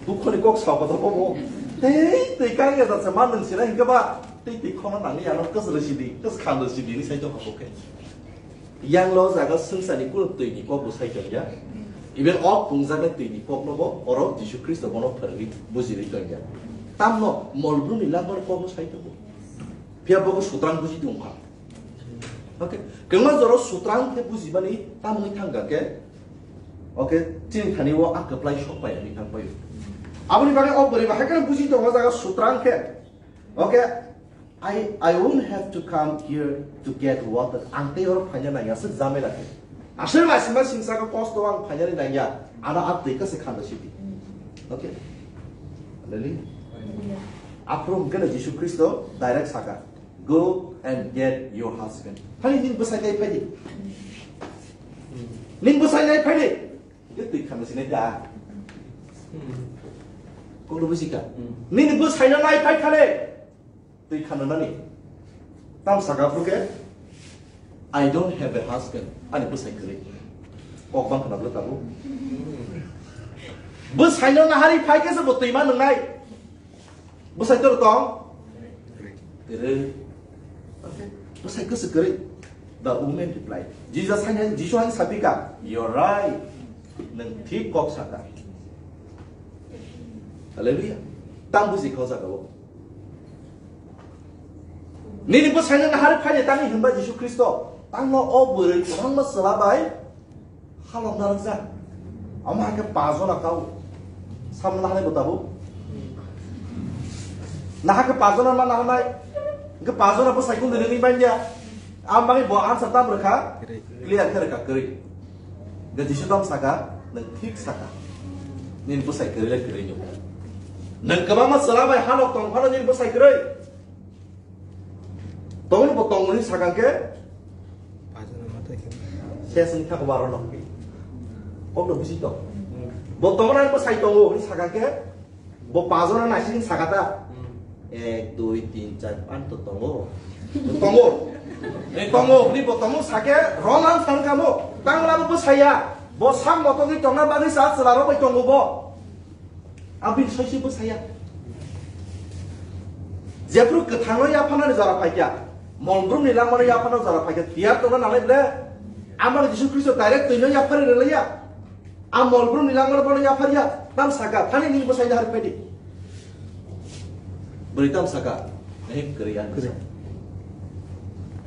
dukhoni kok sa ko bo. Tei tei kai ga sa man nang sira hingga ba. Tei tei khona nang ya no kas resi di, kas khan resi di ni sai to ko ke. Yang lo jaga swngcharni kunu twini kok bo sai tongya. Even o pungjaknai twini kok no bo oro Jisu Khristo bono phwrwngwi bujirwi tongya. Tamno molbrumni langmani kok no sai tongo. Phiya bo sutrang buji tongkha. Okay. Kwma joro sutrang khe bujimani tamni thangkha khe. Okay, chini thani o a kwplai sok pai ani thang paio. Aboni bagwi o bwrwi bahai khe buji tongo jaga sutrang khe. Okay, I, I won't have to come here to get water. Ang tei oro phaina nangya, aswk jamela khe. Aswk laisima singsa khe kosto ang phainani nangya. Ano a twi khe se khando sidi. Okay? Hallelujah. Aphuru hwnkhe no Jisu Khristo direct saka, "Go and get your husband." Phai ning bwsai nai phai di. Ning bwsai nai phai di. Hwnkhe twi khando sinai da. Kokno bujikha. Nini bwsai no nai phai khale. Twi khana nani. Tam saka phuru khe, "I don't have a husband." Ani bwsai kwrwi. Kok bang khana bwle tabuk. Bwsai no nahari phai khe se bo twi ma nwngnai. Bwsai tor tong? Kwrwi. Bwsai kwswk kwrwi. The woman replied. Jesus hai, Jisu hai sapika, "You're right." Nwng thik kok saka. Hallelujah. Tam buji kho saka bo. Nini bwsai no nahari phai de tani hinba Jisu Khristo. Tangno o bwrwi kwbangma chwla bai halok narwkjak. Omo hai khe pajona kau. Samno nahanai bo tabuk. Nahakhe pajona ma nahanai. Hwnkhe pajona bwsai kung nini banya. Ang bagwi bo answer tam rwkha. Clear khe rwkha kwrwi. Hwnkhe Jisu tam saka, nwng thik saka. Nini bwsai kwrwi le kwrwi nw. Nwng kwbangma chwla bai halok tong phano nini bwsai kwrwi. Tongno bo tongmani sakang khe ses wngkha ko baro no. Kokno bisi tong. Bo tongmani bwsai tongo hwnwi sakang khe bo pajona naising saka ta. Ek, dui, tin, char, panch to tongo. Tongo. Ni tongo, ni bo tongo sake ronan thang kamo. Tangla bo bwsaya. Bo sak motogwi tongna bagwi sa chwla rok bai tongo bo. Abin soisi bwsaya. Jephru kwthangno yaphanani jora phaikha. Molbrum ni langmano yapharna jora phaikha tiyar tongna nangnai ble. Amar Jisu Khristo direct twino yaphari rwlaiya. A molbrum ni langmano bono yapharya. Tam saka, thani nini bwsaino hari phaidi. Bwrwi tam saka, "Nahi kwrwi ang bwsa."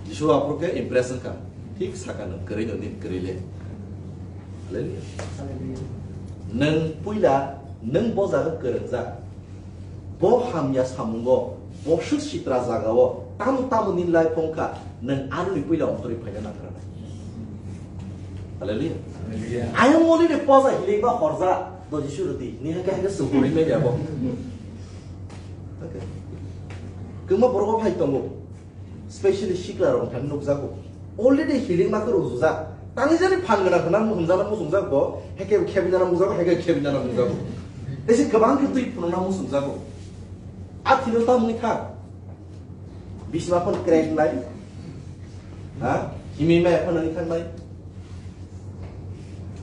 Jisu aphuru khe impress wngkha. Thik saka nwng kwrwi no nini kwrwi le. Hallelujah. Nwng puila, nwng bo jaga kwrwngjak. Bo hamya samungo, bo swk sitra jagao, tamo tamo nini life wngkha, nwng aroni puila ongkhorwi phaina nangkha. Hallelujah. Hallelujah. Ayang moli ni poja hilik ba horja, do Jisu rwdi, ni hake hake sukuri me jabo. Okay. Kwma borok phai tongo. Specially sikla rok thani nukjago. Already healing ma khe rujujak. Tangwi jani phan gana khana hwnjana muchungjak bo. Heke khebinana muchungjak, heke khebinana muchungjak. Ese kwbang khe twi phunukna muchungjak bo. A thino ta mungwi thang. Bisma phone crack nai. Ha? Himi ma phone nang thang nai.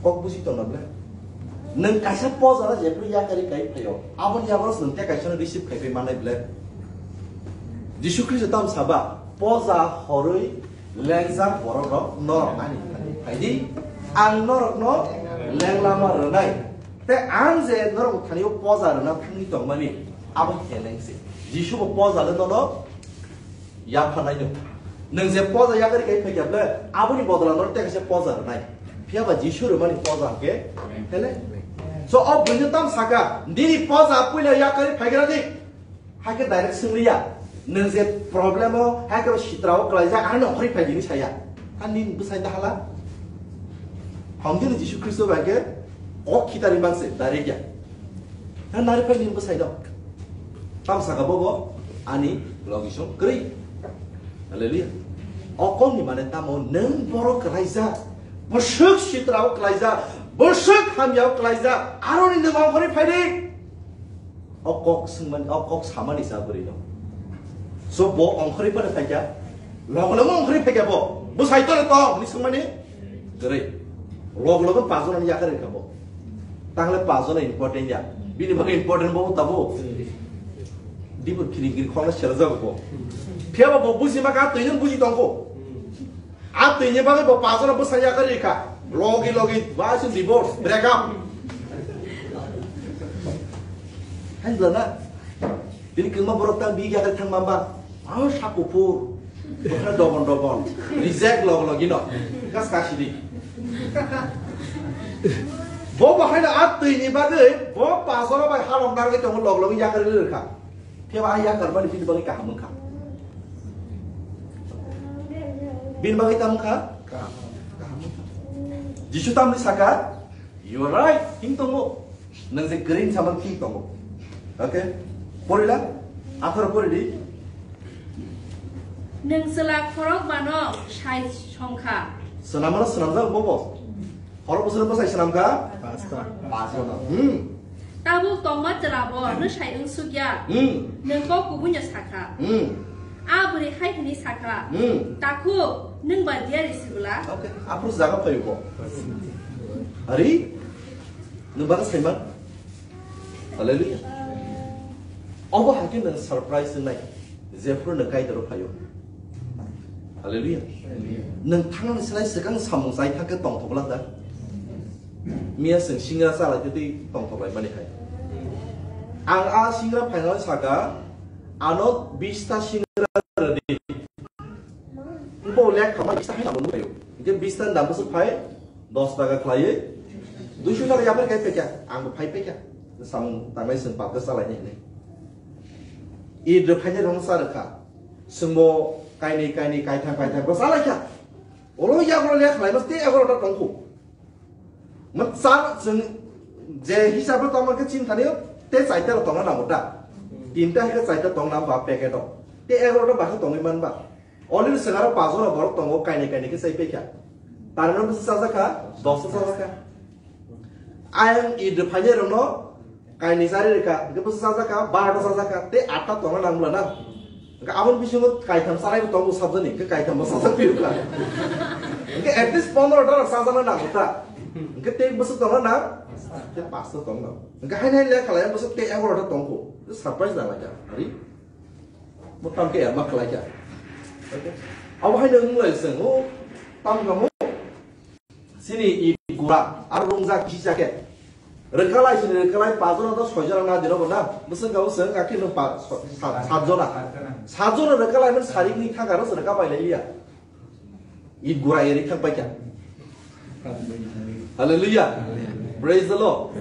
Kok buji tongna ble. Nwng kaisa poja na jephru yakari kai phaio. Aboni yago nwng te kaisa no receive khai pai manai ble. Jisu Khristo tam saba, "Poja horwi lengjak borok rok norok ani thani phaidi, ang norok no lenglama rwnai. Te ang je norok thani o poja rwna thangwi tongmani, abo heleng se." Jisu bo poja le nono yapharnai no. Nwng je poja yakari kai phaikya ble, aboni bodola norok te kaisa poja rwnai. Phiya ba Jisu rwmani poja hwnkhe hele. So o buino tam saka, "Nini poja puila yakari phaigrani." Hakhe direct swngliya. Nwng je problem o, hakhe sitra o klaijak, ano khori phaidini saya. Ani bwsai ta hala. Hamdini Jisu Khristo bai khe kok khitari manse direct ya. Na nari phai nini bwsai no. Tam saka bobo ani logi song kwrwi. Hallelujah. O kok ni mane tamo nwng borok klaijak. Bwswk sitra o klaijak. Bwswk hamya o klaijak. Aroni nwng ongkhorwi phaidi. O kok swngmani, o kok samani sa bwrwi no. So bo ongkhorwi phano phaikya. Logo logo ongkhorwi phaikya bo. Bwsai tole tong ni swngmani. Kwrwi. Logo logo pajon ani yakar kha bo. Tangle pajon important ya. Bini bagwi important bo tabo. Dibur khini giri khona sela jago bo. Phiya bo buji ma ka twi buji tongko. A twi ni bagwi bo pajon bwsa yakar kha. Logi logi ba sin divorce, break up. Handla na. Bini kwma borok tang bi yakar thang mamba. Ah, sakupur. Bokra dobon dobon. Reject log logino. Kas kasidi. Bo bahai na a twi ni bagwi bo pasoro bai halok nargwi tongo log logwi yakar rwkha. Phiya ba yakar bani bini bagwi kaham wngkha. Bini bagwi tam wngkha? Jisu tamni saka, "You are right, hing tongo." Nang je green saman hing tongo. Okay? Porila? Atharo pori di. Nwng chwla khorok bano sai songkha. Swnamano swnamjak bobo. Khorok bwswk bwsai swnamkha? Pasta. Pasta no. Hmm. Tabuk tongma chwla bo nwsai wngsukya. Hmm. Nwng kok kubui no sakha. Hmm. A bwrwi hai hwnwi sakha. Hmm. Takhuk nwng ba diari sibwla. Okay. Aphuru jaga phaio bo. Ari? Nwng bagwi saiman? Hallelujah. Obo hai khe nwng surprise wngnai. Jephru nwng Kaitor phaio. Hallelujah. Nwng thangnani slai swkang samung chai thangkhe tongthok glak da? Miya chwng singra chalai twi tongthok lai mani hai. Ang a singra phainani saka, ano bista singra rwdi. Bo lek khama bista hai nabo nukhaio. Hingke bista ni dam bwswk phai, dos taka khlaiwi, duiso taka yapharwi kai phaikha, ang bo phai phaikha. Samung tangnai chwng papka chalainai hinwi. Eid rwphainai rokno cha rwkha. Chwngbo kainwi, kainwi, kaitham, kaitham khe chalaikha. Olo yagulo lek khlaima tei egaroh ta tongkhu. Mwchang chwng je hisab tongma khe chini thani tei chaita rok tongna nango da. Tinta hai khe chaita tongna ba packet o. Tei egaroh ta bakhe tongwi manba. Already chwng aro paanch jona borok tongo, kainwi kainwi khe chai paikha. Tarmane bwswk chajakha? Dos ta chajakha. Ayang Eid rwphainai rokno kainwi chari rwkha, hwnkhe bwswk chajakha? Baro ta chajakha, tei aat ta tongna nang bwla na? Hwnkhe aboni bisingo kaitham chanaibo tongo sabjani, hwnkhe kaitham bo chajak phirukha. Hwnkhe at least pondro ta rok chajakna nango ta. Hwnkhe tei bwswk tongna nang? Tei paanch ta tongna. Hwnkhe haino haino lekha lai bwswk tei egaroh ta tongkho. Surprise nang lai kha. Ari? Bo tamkhe ya, ma khlai kha. Okay? Abo hai nang lai seng, oh, tam kamu. Sini i gura, ar rung jak ji jaket. Rekalai sini rekalai, pajona to sojara na dino bona. Musung kau seng, akhir nung pa, so-, sa-, satjona. Satjona rekalai men sarik ni thang karo, rekalai lai liya. I gura eri thang paikha. Hallelujah. Praise the Lord.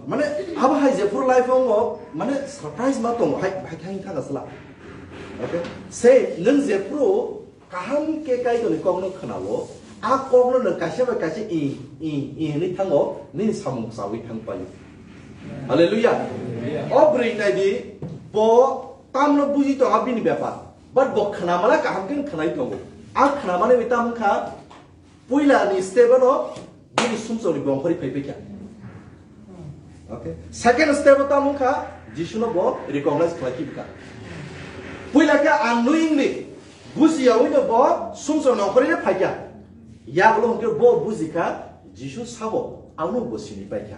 Mane, abo hai jephuru life o, mane, surprise ma tongo, hai, hai thang thang asla. Okay? Say, nung jephuru kaham khe Kaitorni kokno khwnao, a kokno nung kaisa bai kaisa i, i, i hwnwi thango, nini samung chawi thang paio. Hallelujah. O bwrwi nai di, bo tamno buji tongo bini bepar. But bo khwnamala kaham khe khwnai tongo. A khwnamani bai tamo wngkha, puila ni step ano bini sumsok ni bongkhori phai phai kha. Okay. Second step o tamo wngkha, Jisu no bo recognize khlai kha. Puila khe ang nui wngni buji yaui no bo sumsok nongkhori phai kha. Yagulo hwnkhe bo buji kha, Jisu sabo, ano bo sini pai kha.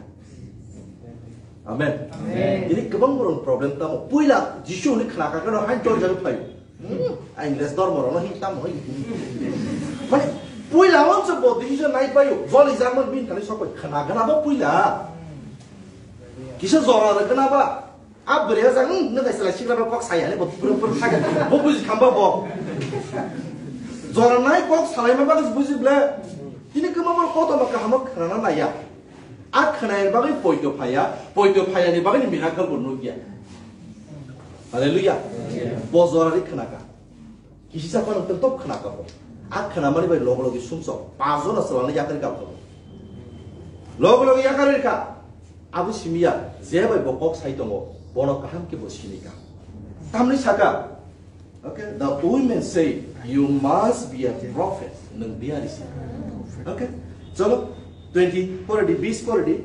Amen. Amen. Ini kwbang borok problem tamo. Puila Jisu ni khna ka kano hain chol jani phai. Hmm, ang les dormo rono hin tamo hin. Mane puila on se bo decision nai payo. Joli jarman bin thani sokoi khna gana bo puila. Kisa jora re gana ba. A bwrwi ha jang, hmm, nang kaisa lai sikla ba kok saya ni bo pura pura thaka. Bo buji khamba bo. Jora nai kok salai ma ba buji ble. Tini kwma bo koto ma kaham khna na ya. A khwnayani bagwi poito phaiya, poito phaiyani bagwi ni miracle bo nukya. Hallelujah. Bo jorari khwnaka. Kisi sa phano tong tok khwnaka bo. A khwnamani bai logo logi sumsok. Pajo na salani yakari ka bo. Logo logi yakari ka. Abu simiya, je bai bo kok sai tongo, bono kaham ke bo sinika. Tamni saka, Okay, the women say, "You must be a prophet." Nwng biyari se. Okay, chalo, twenty, pore di, bis pore di.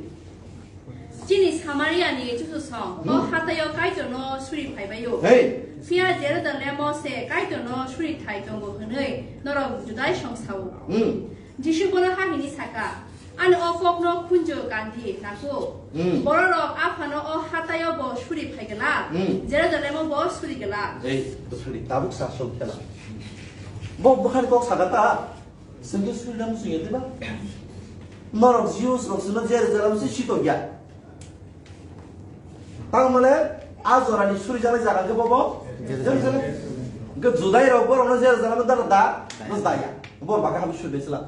Chini Samaria ni chuchu song, o Hmm. hatayo Kaitor no suri phai bayo. Hey. Phiya Jerusalem o se Kaitor no suri thai tongo hwnwi norok Judai song sao. Hmm. Jisu bono ha hini saka, "Ani o kokno khunju kandi naku. Hmm. Bororok aphano o hatayo bo suri phai gela, Hmm. Jerusalem o bo suri gela." Ei, bwswli tabuk sa song khela. Bo bwkhani kok saka ta, sengke suri nam sung yate ba. Norok Jews rok sino Jerusalem si sito gya. Tang mane, a jorani suri jani jaga ke bobo? Jerusalem. Ke Judai rok borok no Jerusalem da da, da da ya. Bor baka ham suri sila.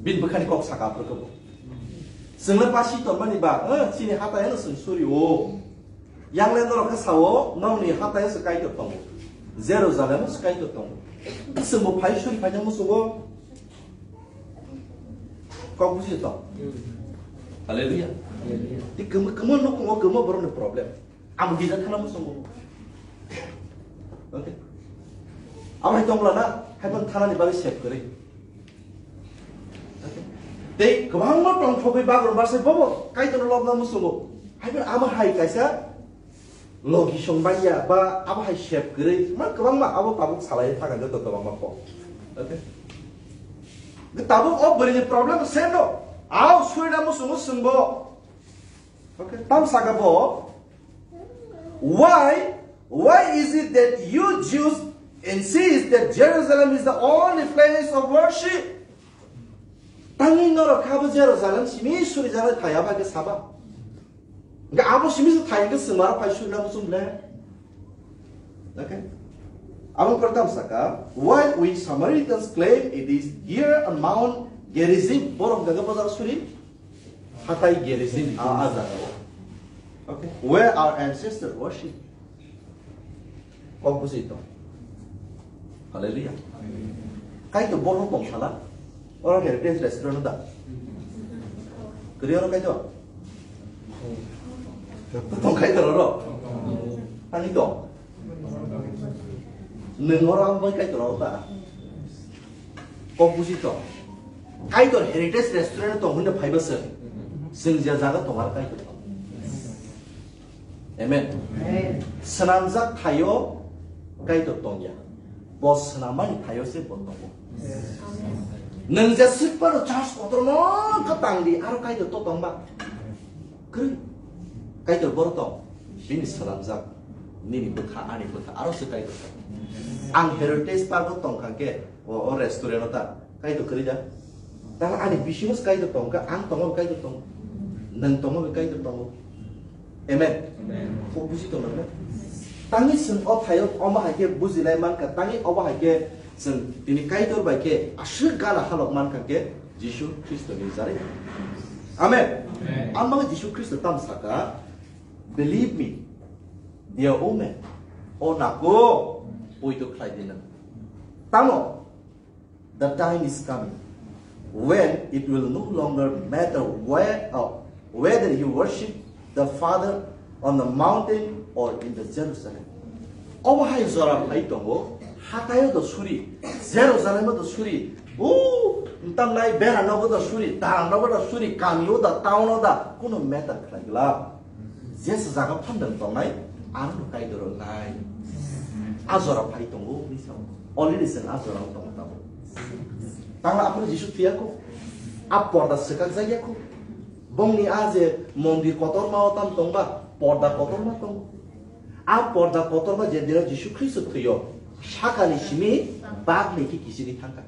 Bin bwkhani kok saka aphuru kebo. Chwngno pasi tonmani ba, eh, chini hataino chwng suri o. Yang le norok khe sao, nongni hataino se Kaitor tongo. Jerusalem se Kaitor tongo. Chwngbo phai suri phaina musugo. Kok buji to. Hallelujah. Hallelujah. Ti kemo, kemo no kemo, kemo borok ni problem. Amo gija thana musugo. Okay. Amo hai tongla na, hai pon thana ni bagwi save kwrwi. Okay. Tei kwbangma tongthogwi bagrumba se bobo Kaitorno lobna muchungo. Hai phano amo hai kaisa logi song baiya ba abo hai sep kwrwi ma kwbangma abo tabuk salai thangkha joto kwbangma kok. Okay. Tabuk o bwrwini problem se no. Ao suina muchungo chwngbo. Okay. Tam saka bo. Why? Why is it that you Jews insist that Jerusalem is the only place of worship? Tangwi norok kha bo Jerusalem simi suri jana thaya ba ke saba. Ga abo simi se thaya ke sumara phai suri na musum le. Okay. Abo kor tam saka, why we Samaritans claim it is here on Mount Gerizim, borok gaga bazar suri? Hatai Gerizim a, a jaga o. Okay. Where our ancestors worship. Kok busi to. Hallelujah. Kaitor borok tong sala. Oro heritage restaurant da. Kri oro Kaitor. Tong Kaitor oro. Ani to. Nwng oro ang bai Kaitor oro ta. Kok busi to. Kaitor Heritage Restaurant tong hwnwi phaiba se. Chwng je jaga tong ar Kaitor tong. Amen. Amen. Swnamjak thaio Kaitor tongya. Bo swnamani thaio se bo tongo. Amen. Nwng je swkparo church kotorno kha tangdi aro Kaitor to tongba. Kwrwi. Kaitor boro tong. Bini swnamjak. Nini bwkha, ani bwkha, aro se Kaitor tongo. Ang Heritage Park o tongkha khe, o, o restaurant o ta, Kaitor kwrwi da? Tamo ani bisingo se Kaitor tongkha, ang tongo, Kaitor tongo. Nwng tongo, Kaitor tongo. Amen. Amen. Kok buji tongna na? Tangwi chwng o thaio, omo hai khe bujilai mankha, tangwi obo hai khe chwng tini Kaitor bai khe aswk gana halok mankha khe Jisu Khristoni jarwi. Amen. Amen. Ang bagwi Jisu Khristo tamo saka, "Believe me, dear woman, o nako, poito khlai di nwng." Tamo, the time is coming when it will no longer matter where, uh, whether you worship the Father on the mountain or in the Jerusalem. Obo hai jora phai tongo, hataio do suri, Jerusalem do suri, o, tamlai bera nogo do suri, dara nogo do suri, kami o da, town o da, kuno matter khlai gla. Jesa jaga phandang tongnai, ang no Kaitor nai. A jora phai tongo, ni sao. Already sen a jora tongo tamo. Tangla aphuru Jisu thiyako. A porda swkak jagya ko. Bongni a je mondir kotorma o tam tongba, porda kotorma tongo. A porda kotorma je dira Jisu Khristo thwiyo, sakani simi bagni ki kisini thangka.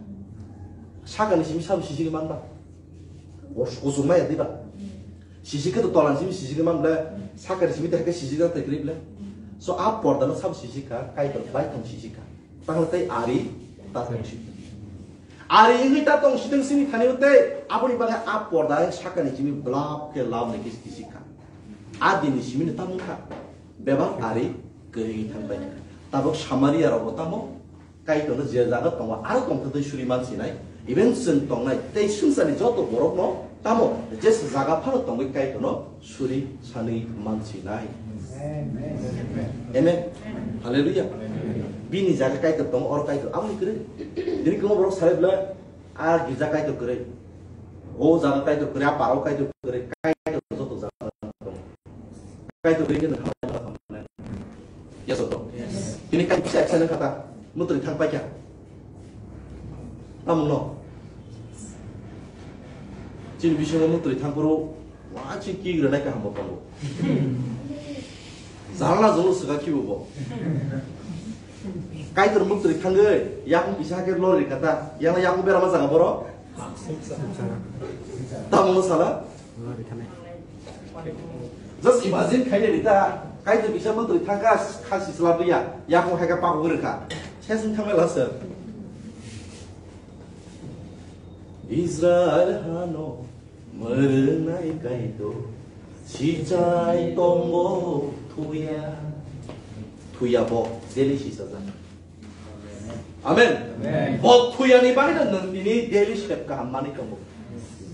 Sakani simi sabo sisigi manba. Os kusuma ya diba. Sisigi to tolan simi sisigi man ble, sakani simi te ke sisigi ta krip le. So a porda no sabo sisika, Kaitor bai tong sisika. Tangla tai ari ta tong sisika. Ari ini ta tong siteng sini thani te, aboni bagwi a porda sakani simi blap ke lam ne kis kisika. A dini simi ne tamung kha. Bebak ari kwrwi thang bai. Tabok Samaria rok bo tamo Kaitor no je jaga tongo, aro tongthok twi suri man sinai. Even chwng tongnai tei swngcharni joto borok no tamo je jaga phano tongwi Kaitor no suri sanwi man sinai. Amen. Hallelujah. Bini jaga Kaitor tongo, oro Kaitor aboni kwrwi. Dini kwbangma borok salai bwle, a girja Kaitor kwrwi, o jaga Kaitor kwrwi, a parao Kaitor kwrwi, Kaitor joto jaga tongo. Kaitor ringkhe nang hambai ma hambai. Yes or no? Yes. Tini kai kisa eksa nang kata, mutri thang paikha. Tamung no. Chini bisingo mutri thang poro, wa chi ki gra nai ka hambo tongo. Jarla jolo saka ki bo. Kaitor mutri thangwi, yakung kisa ke lori kata, yang yakung berama jaga boro. Tamung no sala. Just imagine khaina rita, Kaitor kisa mantri thangka, kha sisla biya, yakung haika pakung rwkha. Sesung thamai lasa. Israel hano mrwnai Kaitor, sichai tongo thuya. Thuya bo, daily sisajak. Amen. Amen. Bo thuyani bagwi no nwng tini daily step kaham manwi tongo.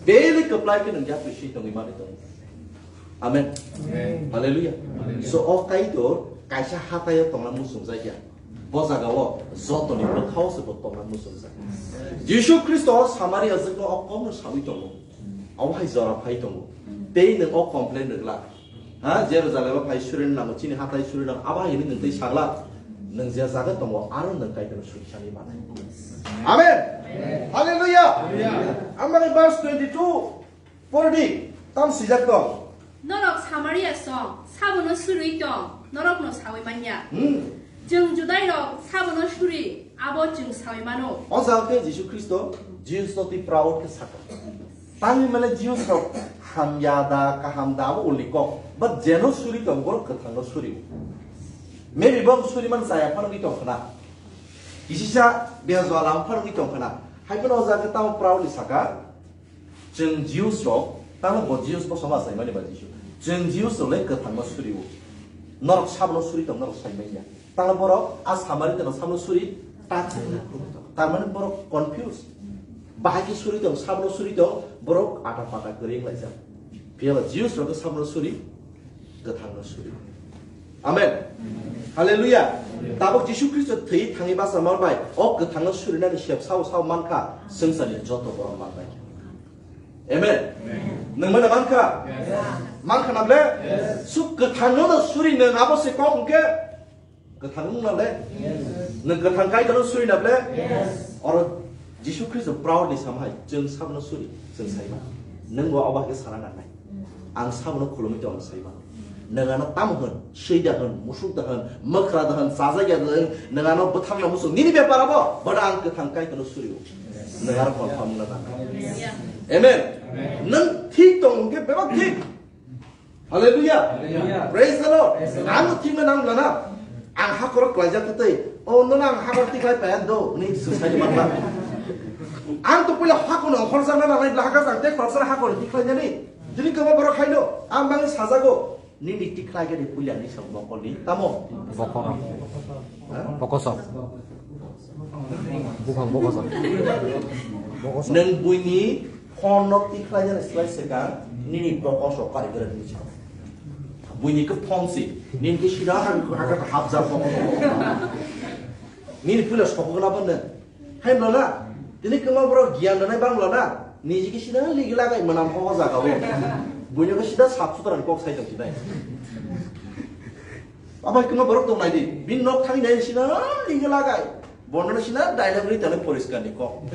Daily kwplai khe nwng yapri swi tongwi manwi tongo. Amen. Amen. Hallelujah. Hallelujah. So, o Kaitor kaisa hataio tongna muchungjak ya. Bo jagao jotoni bwkhao se bo tongna muchungjak. Jisu Khristo o Samaria jwkno o kokno sawi tongo. Abo hai jora phai tongo. Tei nwng o complain rwglak. Ha, Jerusalem phai suri nango, chini hatai suri nango, abo hai nwng tei sagla. Nwng je jaga tongo, aro nwng Kaitorno suri sani manai. Amen. Hallelujah. Amani verse twenty-two. Pordi, tam sijak tong. Norok Samaria song, sabono suri tong, norokno sawi manya. Hmm. Chwng Judairok sabono suri, abo chwng sawi mano. O jaga khe Jisu Khristo, Jews no twi proud khe saka. Tangwi mane Jews rok hamya da, kaham da, abo ulni kok. But jeno suri tong, borok kwthangno suri. Maybe bo suri man chaya phano wngwi tong khna. Kisisa bia jwala phano wngwi tong khna. Hai phano o jaga tamo proudly saka. Chwng Jews rok, tamo bo Jews bo sama sai mani ba Jisu. Chwng Jews rok le kwthangno suri o. Norok sabno suri tong, norok sai manya. Tamo borok a Samaritan no sabno suri ta khna. Tar mane borok confuse. Bahai khe suri tong, sabno suri tong, borok ata pata kwrwi wng laijak. Phiya ba Jews rok khe sabno suri, kwthangno suri. Amen. Hallelujah. Tabuk Jisu Khristo thwi thangwi basa man bai, o kwthangno surinani sep sao sao mankha, swngcharni joto borok man bai. Amen. Nwng mano mankha? Mankha na ble? Suk kwthangno no suri nwng abo se kok hwnkhe? Kwthang wng na ble? Nwng kwthang Kaitorno suri na ble? Oro Jisu Khristo proudly samhai, chwng sabno suri, chwng saima. Nwng bo abo hai khe sana nangnai. Ang sabno khulumwi tong, ang saima. Nwng ano tamo hwn, swi da hwn, musuk da hwn, mwkhra da hwn, chajakya da hwn, nwng ano bwthangna muchung, nini bepar abo, bwdang ang kwthang Kaitorno suri-o. Nwng aro confirm wngna nang. Amen. Nwng thik tong hwnkhe bebak thik. Hallelujah. Hallelujah. Praise the Lord. Praise the Lord. Ang thik na nang lana. Ang hakhoro klaijak tei, o no ang hakhor tiklai paya do, ni susai ni bakla. Ang to puila hakhor no khorsa na nang lai, hakha jang te khorsa hakhor tiklai nani. Jini kama borok khaino, ang bangni sajago. Nini tikhlai gani puila ni song bokol ni tamo? Bokol. Ha? Bokosok. Buphang bokosok. Bokosok. Nwng buini phone no tikhlai jani slai swkang nini bokosok kari gani ni song. Buini khe phone si, nini khe sida hak hak hapjak bokosok. Nini puila sokok na bande. Hai mlana, tini kwma borok giyan rwnai bang mlana, niji khe sida ligi lagai mwnam ho jaga o. Buino khe sida sap sutra ni kok sai tong sinai. Abai kwma borok tong nai di, bin nok thang nai sida ligi lagai. Bono sida dialogue ri tane poriskar ni kok.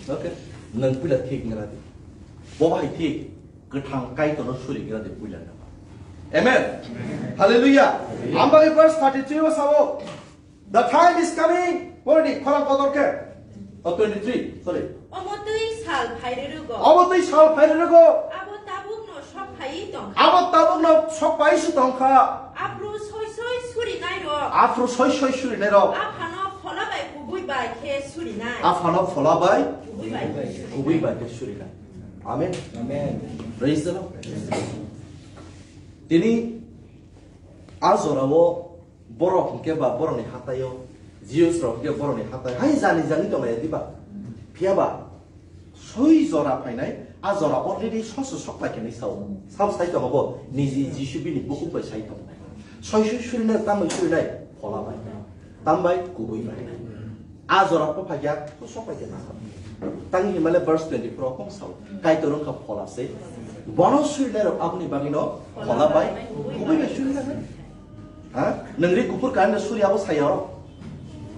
Okay, nang puila thik ngra di. Bo bai thik, kwthang Kaitorno suri ngra di puila na. Amen. Hallelujah. Ambai verse thirty-three o sao. The time is coming. Pori di, khorang kotor khe. Oh, twenty-three, sorry. Omo twi sal phairwrwgo. Omo twi sal phairwrwgo. Abo tabukno sok phaiwi tongkha. Abo tabukno sok phaiwi se tongkha. Aphru soi soi surinai rok. Aphru soi soi surinai rok. Aphano phola bai kubui bai khe surinai. Aphano phola bai kubui bai khe surinai. Kubui bai khe surinai. Amen. Amen. Praise the Lord. Tini a jorao borok hwnkhe ba borokni hataio, Jews rok hwnkhe borokni hataio hai jani jani tonglai diba? Phiya ba soi jora phainai, a jora already soso sok pai khe sao. Sao sai tongo bo, niji Jisu bini bukhuk bai sai tongo. Soi soi surinai, tambai surinai, phola bai. Tambai kubui bai. A jora po phai kha, to sok pai khe na. Tang himale verse twenty-four o kok sao. Kaitor wngkha phola se. Bono surinai rok aboni bagwi no phola bai kubui bai surinai. Ha? Nwng ri kuphur kainwi suri abo sai aro.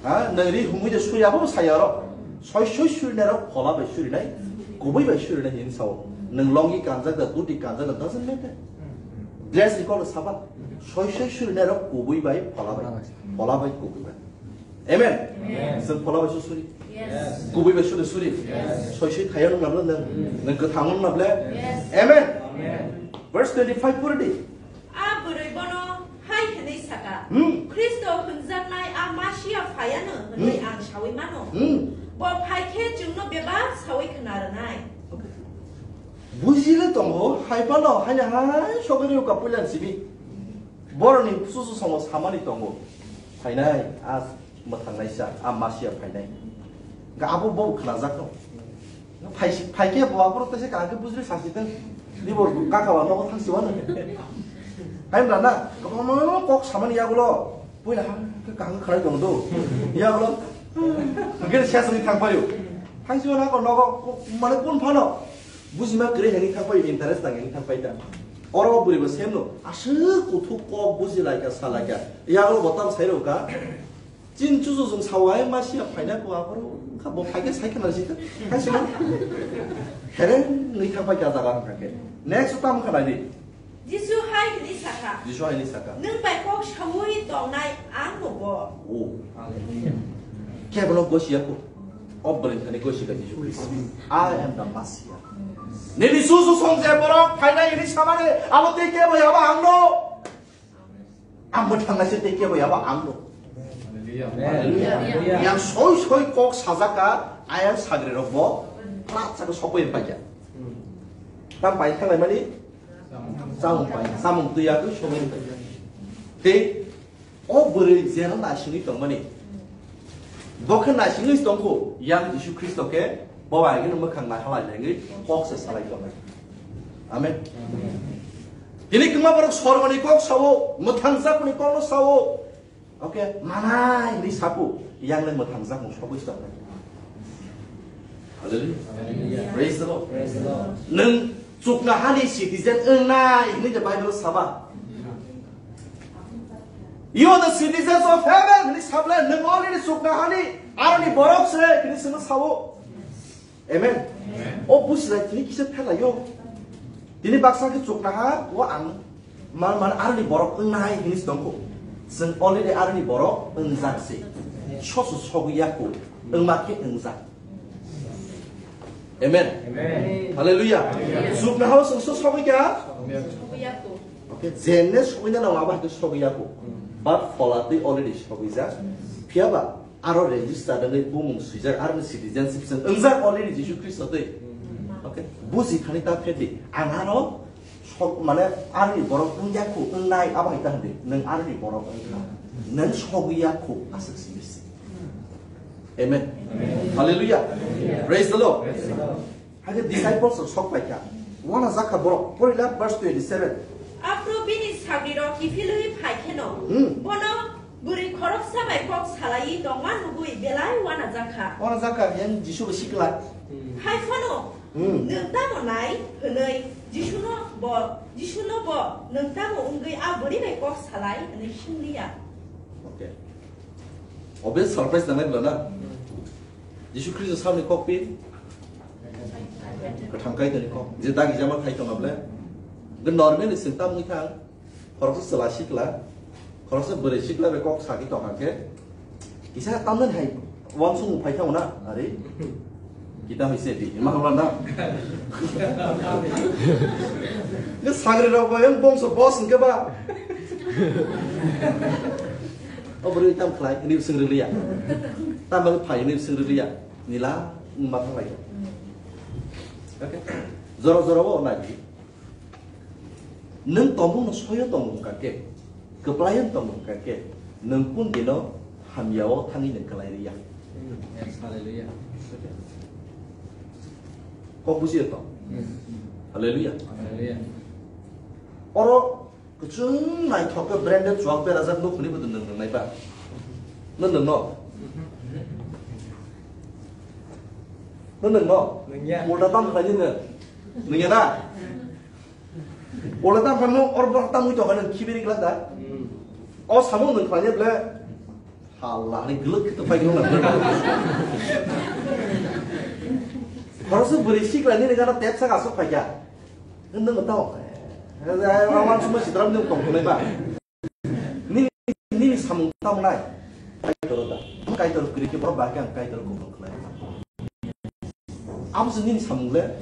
Ha? Nwng ri humui de suri abo sai aro. Soi soi surinai rok phola bai surinai. Kubui bai surinai hin sao. Nwng longi kanjak da, duti kanjak da, doesn't matter. Dress ni kok saba. Soi soi surinai rok kubui bai phola bai. Phola bai kubui bai. Amen. Amen. Sir phola bai suri. Yes. Kubui bai suri suri. Yes. Soi soi thayang nabla nang. Nang kwthang nabla. Yes. Amen. Amen. Verse twenty-five puri di. A bwrwi bono hai hwnwi saka, Hmm. Khristo hwnjaknai a Masia phaiano hwnwi Hmm. ang saui mano. Hmm. Bo phai khe chwngno bebak saui khna rwnai. Bujile tongo, hai phano, haino hai sogwi rw ka puilan simi. Boroni susu songo samani tongo. Phainai, a Mwthangnaisa, a Masia phainai. Hwnkhe abo bo khnajak no. Phai si-, phai khe bo aphuru tese kaham khe bujli sasi tong. Ni bo kaka ba nogo thang siwano. Hai mla na, kwbangma kok samani yagulo. Puila ha, khe kaham khe khlai tong do. Yagulo. Hwnkhe ses ni thang paio. Thang siwano ko nogo, mane kun phano. Bujima kwrwi hwnwi thang paio, interest nang hwnwi thang pai ta. Oro bwrwi bo sem no. Aswk kuthuk kok buji lai kha, sa lai kha. Yagulo bo tam sai rw kha. Chin chuchu jung sawai Masia phaina ko aphuru kha bo phaikhe sai khna jita. Hai sima. Hereng nui thang pai ka jaga hangkha khe. Next tam khna di. Jisu hai hwnwi sakha. Jisu hai hwnwi sakha. Nwng bai kok saui tongnai ang bo bo. O. Kebono gosi ya ko. O bwrwi thani gosi ka Jisu Khristo. I am the Messiah. Nini chuchu song je borok phainai hwnwi samani abo tei kebo ya ba ang no. Ang mwthangnaisa tei kebo yaba ang no. Hallelujah. Yang soi soi kok sajak ka, ayang sagri rok bo plat saka sokoi paikha. Tam pai thanglai mani samung pai, samung twi ya twi sokoi paikha. Tei o bwrwi jeno naisingwi tongmani. Bo khe naisingwi tongkho, yang Jisu Khristo khe bo bai gini mwkhang naiha lai lengwi kok se salai tongnai. Amen. Tini kwma borok sormani kok sao, mwthangjakmani kokno sao. Okay, manai hinwi saku, yang le mwthangjakmung sogwi tongnai. Hallelujah. Hallelujah. Praise the Lord. Praise the Lord. Nwng chukna hani citizen wngnai hinwi the Bible saba. You are the citizens of heaven hinwi sabla nwng already chukna hani aroni borok se hinwi sino sao. Amen. Amen. O busi lai tini kisa phela yo. Bini baksa khe chuknaha o ang man man aroni borok wngnai hinwi se tongkho. Chwng already aroni borok wngjak se. Soso sogwi ya kho, wngma khe wngjak. Amen. Amen. Hallelujah. Hallelujah. Chuknaha o chwng so sogwi kha. Okay, jenne sogwi na nang abo hai khe sogwi ya kho. But phola twi already sogwi jak. Phiya ba aro register wngwi bumung swijak, aroni citizenship chwng wngjak already Jisu Khristo twi. Okay? Buji thani ta phedi. Ang aro sok, mane, aroni borok wngya kho, wngnai, abo hai ta hwndi. Nwng aroni borok wngkha. Nwng sogwi ya kho, aswk simi se. Amen. Amen. Hallelujah. Hallelujah. Praise the Lord. Praise the Lord. Hakhe disciples rok sok pai kha. Wana jakha borok. Porila verse twenty-seven. Aphuru bini sagrirok kiphilwi phai kheno, hmm, bono bwrwi khoroksa bai kok salaiwi tongma nugwi belai wana jakha. Wana jakha, yang Jisu bo sikla. Hmm. Hai phano, hmm, nwng tamo nai? Hwnwi Jisuno bo, Jisuno bo, nwng tamo wngwi a bwrwi bai kok salai? Hwnwi swng liya. Okay. Obvious surprise nangnai bwla na? Hmm. Jisu Khristo samni kok pi? Kwthang Kaitorni kok. Je dagi jama khai tongma ble. Ge normal ni sing tam wngkha. Khoroksa chwla sikla, khoroksa bwrwi sikla bai kok sagwi tongkha khe, kisa tamnani hai uansukmung phai thango na, ari? Kita hai se di, ma hamla na? Nge sagri rok bai ang bongso boss hwnkhe ba? O bwrwi tam khlai, hwnwi swng rwliya. Tam bagwi phai, hwnwi swng rwliya. Nila, wngma thanglai. Okay? Jora jora o nai di. Nwng tongmungno soyo tongmung hwnkha khe, kwplaio tongmung hwnkha khe, nwng kun dino hamyao thangwi nwng kwlai rwya? Yes, hallelujah. Kok bujiyo to? Yes. Hallelujah. Hallelujah. Oro kwchwng naithok khe branded chuak berajak nuk hwnwi bo nwng nwngnai ba? Nwng nwng no? Nwng nwng no? Nwngya. Ulta tam khlaini nwng? Nwngya da? Ola ta phano or bor ta mui to hanan khibiri glak da. Hmm. O samung nung khlai ble. Hala ni gluk to phai glak. Horo su beri sik la ni gana tep sa ga sok phai ya. Nung ta. Rawan suma sidram nung tong nai ba. Ni ni samung ta nai. Kai to da. Kai to kri ke bor ba kan kai to ko khlai. Am su ni samung le.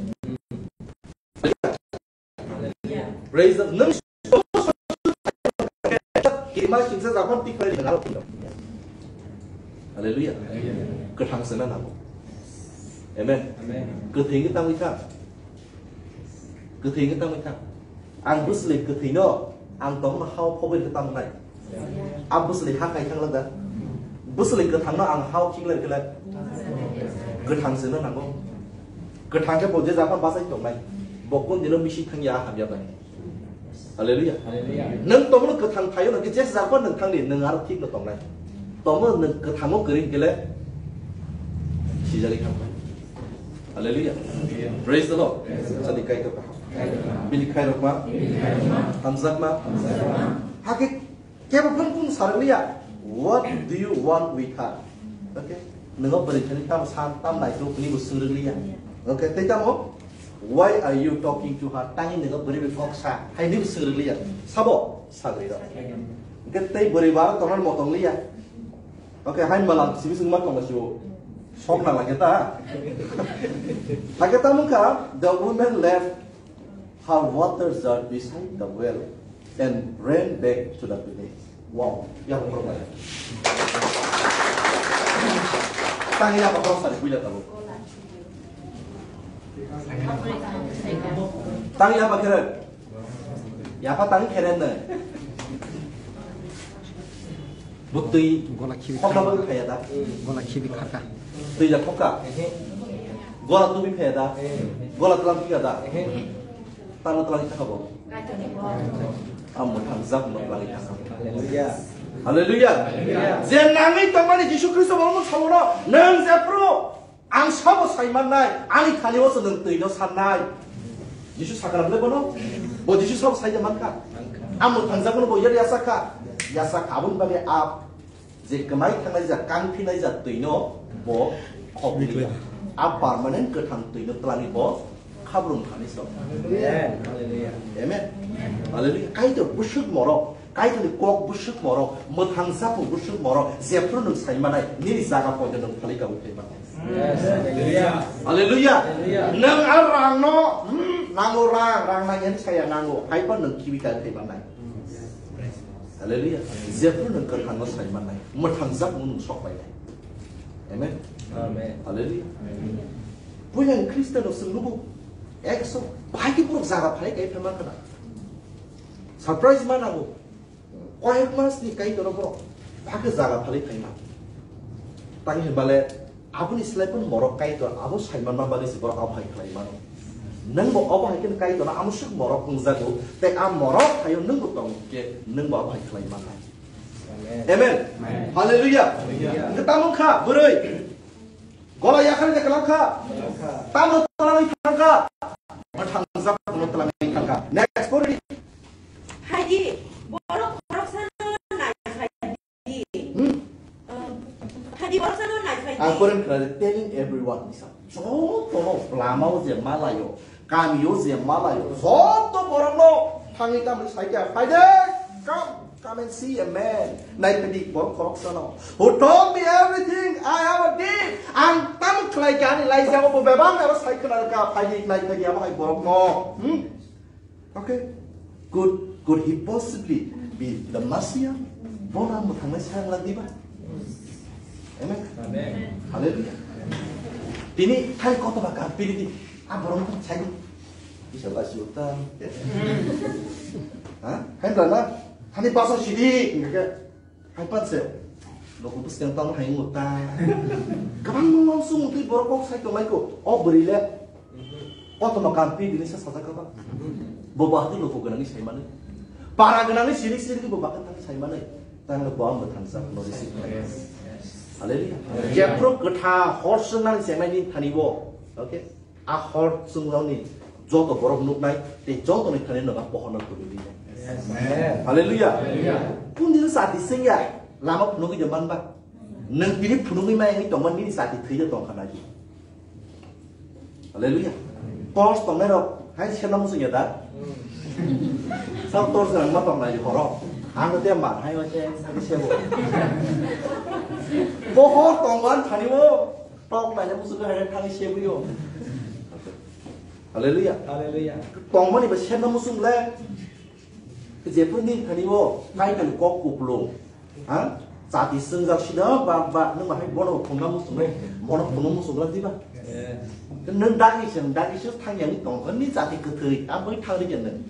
Praise the, nwng kima singsa jakon tik khlai ringo. Hallelujah. Kwthang sena nango. Amen. Amen. Kwthwi ngi tangwi kha. Kwthwi ngi tangwi kha. Ang bwsli kwthwi no, ang tongma hao phobwi khe tamo nai. Ang bwsli ha khai thang da. Bwsli kwthang no ang hao khik lai khe lai. Kwthang sena nango. Kwthang khe bo je jakon bachai tongnai. Bo kun dino misi thang ya ham ya bai. Hallelujah. Hallelujah. Nwng tongmano kwthang thaio nang khe je jakon nwng thang di, nwng aro thik no tongnai. Tongmano nwng kwthango kwrwi hwnkhe le sijagwi thang bai. Hallelujah. Praise the Lord. Praise the Lord. Sadi Kaitor kaham. Bini khairokma. Hamjakma. Hakhe Kebo phone phone sarwliya, "What do you want with her?" Okay? Nungo bwrwi thani tamo sa, tam nai to kuni bo swngwrwliya. Okay, tei tamo, "Why are you talking to her?" Tani nungo bwrwi bai kok sa, hai ni bo swngwrwliya. Sabo, sagri rok. Okay, tei bwrwi bar tongna mo tongliya. Okay, hai malam simi swngma tongma sibo. Sok na lage ta. Hake tamo kha, the woman left her water jar beside the well and ran back to the village. Wow, ya ko mai. Tang ya ko sa ni buila tabo. Tang ya ba kere. Ya pa tang kere ne. Butui gola khibi khokna bagwi phaiya da. Gola khibi khaka. Twi da khokka. Gola tubi phaiya da. Gola tlang phiya da. Tamo tlang thaka bo. Amo thangjak mo tlang thaka. Hallelujah. Hallelujah. Je nangwi tongmani Jisu Khristo bo mo sabono nang je pro. Ang sabo sai mannai, ani thani o se nwng twi no sannai. Jisu sakha na bole bono? Bo Jisu sabo sai mankha. Ang mwthangjakmano bo yar yasa kha. Yasa kha, aboni bagwi a je kwmai thangnai ja, kang phinai ja twi no bo khok liya. A permanent kwthang twi no twlangwi bo khabrung thani so. Amen. Hallelujah. Amen. Hallelujah. Kaitor bwswk morok, Kaitorni kok bwswk morok, mwthang sapung bwswk morok, jephru nwng sai manai, nini jaga poito nwng phalwi kabwi phai manai. Yes. Hallelujah. Hallelujah. Hallelujah. Nwng a rangno, hmm, nango rang, rang nang yan saya nango, haiba nwng kibi kai phai manai. Hallelujah. Jephru nwng kwthangno sai manai, mwthang jakmung nwng sok painai. Amen. Amen. Hallelujah. Amen. Puila Khristiano swng nugo, ekso, bahai khe borok jaga phai kai phai mankha na. Surprise ma nango. Koyek mas ni Kaitor borok bahai khe jaga phai phai ma. Tang hinbale aboni slai pun morok Kaitor abo sai manma bagwi se borok abo hai khlai mano. Nwng bo abo hai khe Kaitor amo swk morok wngjago, tei a morok hayo nwng bo tong khe nwng bo abo hai khlai mannai. Amen. Amen. Amen. Hallelujah. Hallelujah. Hwnkhe tamo wngkha bwrwi. Gola yakhari de kalang kha. Kalang kha. Tamo twlangwi thang kha. Mwthang jak no twlangwi thang kha. Next, pori. Haidi, borok khoroksano naiphai di. Hmm. Um, haidi, borok sano naiphai di. Ang pori khna telling everyone, isa. Jotono lamao je malayo. Kamio je malayo, joto borokno thangwi tamni saikha, "Phaide, come, come and see a man." Naiphidi borok khoroksano, "Who told me everything I ever did." Ang tamo khlai kha, ani laijao bo bebak aro sai khna kha, phaidi, naiphidi abo hai borokno. Hmm? Okay. Could, could he possibly be the Messiah? Bona mwthangnai sang lagdiba? Amen. Amen. Hallelujah. Tini thai kotoba kampiri di. A borok no sai di. Bisa lasi uta. Ha? Hai dana. Hani paso sidi. Hai panse. Loko bwskang tamo hai uta. Kabang mong mong sung twi borok kok sai tonglai ko. O bwrwi le. Kotoba kampiri di sa sajak kaba. Bo bahai loko gwnangni sai mani. Para gwnangni sini sini bo bahai thang sai mani. Tang le bo ang bo thang sa no receive. Hallelujah. Jephru kwtha hor swngnani chengnaini thani bo. Okay. A hor chwngjaoni joto borok nuknai, tei jotoni thani noga pohorno tubui rinai. Amen. Hallelujah. Hallelujah. Kundin sati sengya, lama phunugwi de manba. Nang tini phunugwi mai ngi tongma nini sati thwi de tongkha nai. Hallelujah. Tos tongnai rok, hai sena musu ya da. Sa tos rang ma tongnai horo. Ang de ma hai wa che, sa ke sebo. Pohor tongwan thani wo. Tok naina muchung khe hai thani sebwi o. Hallelujah. Hallelujah. Tongmani ba serna muchung le. Jephru ni thani o, Kaitor kok kupulung. Ha? Chati swngjak sida ba, ba, nwng ba hai bono phungna muchung le, bono phungna muchung le diba? Yes. Nwng dagi se, dagi se thangya ni tong, ni chati kwthwi, a bai thangri khe nwng.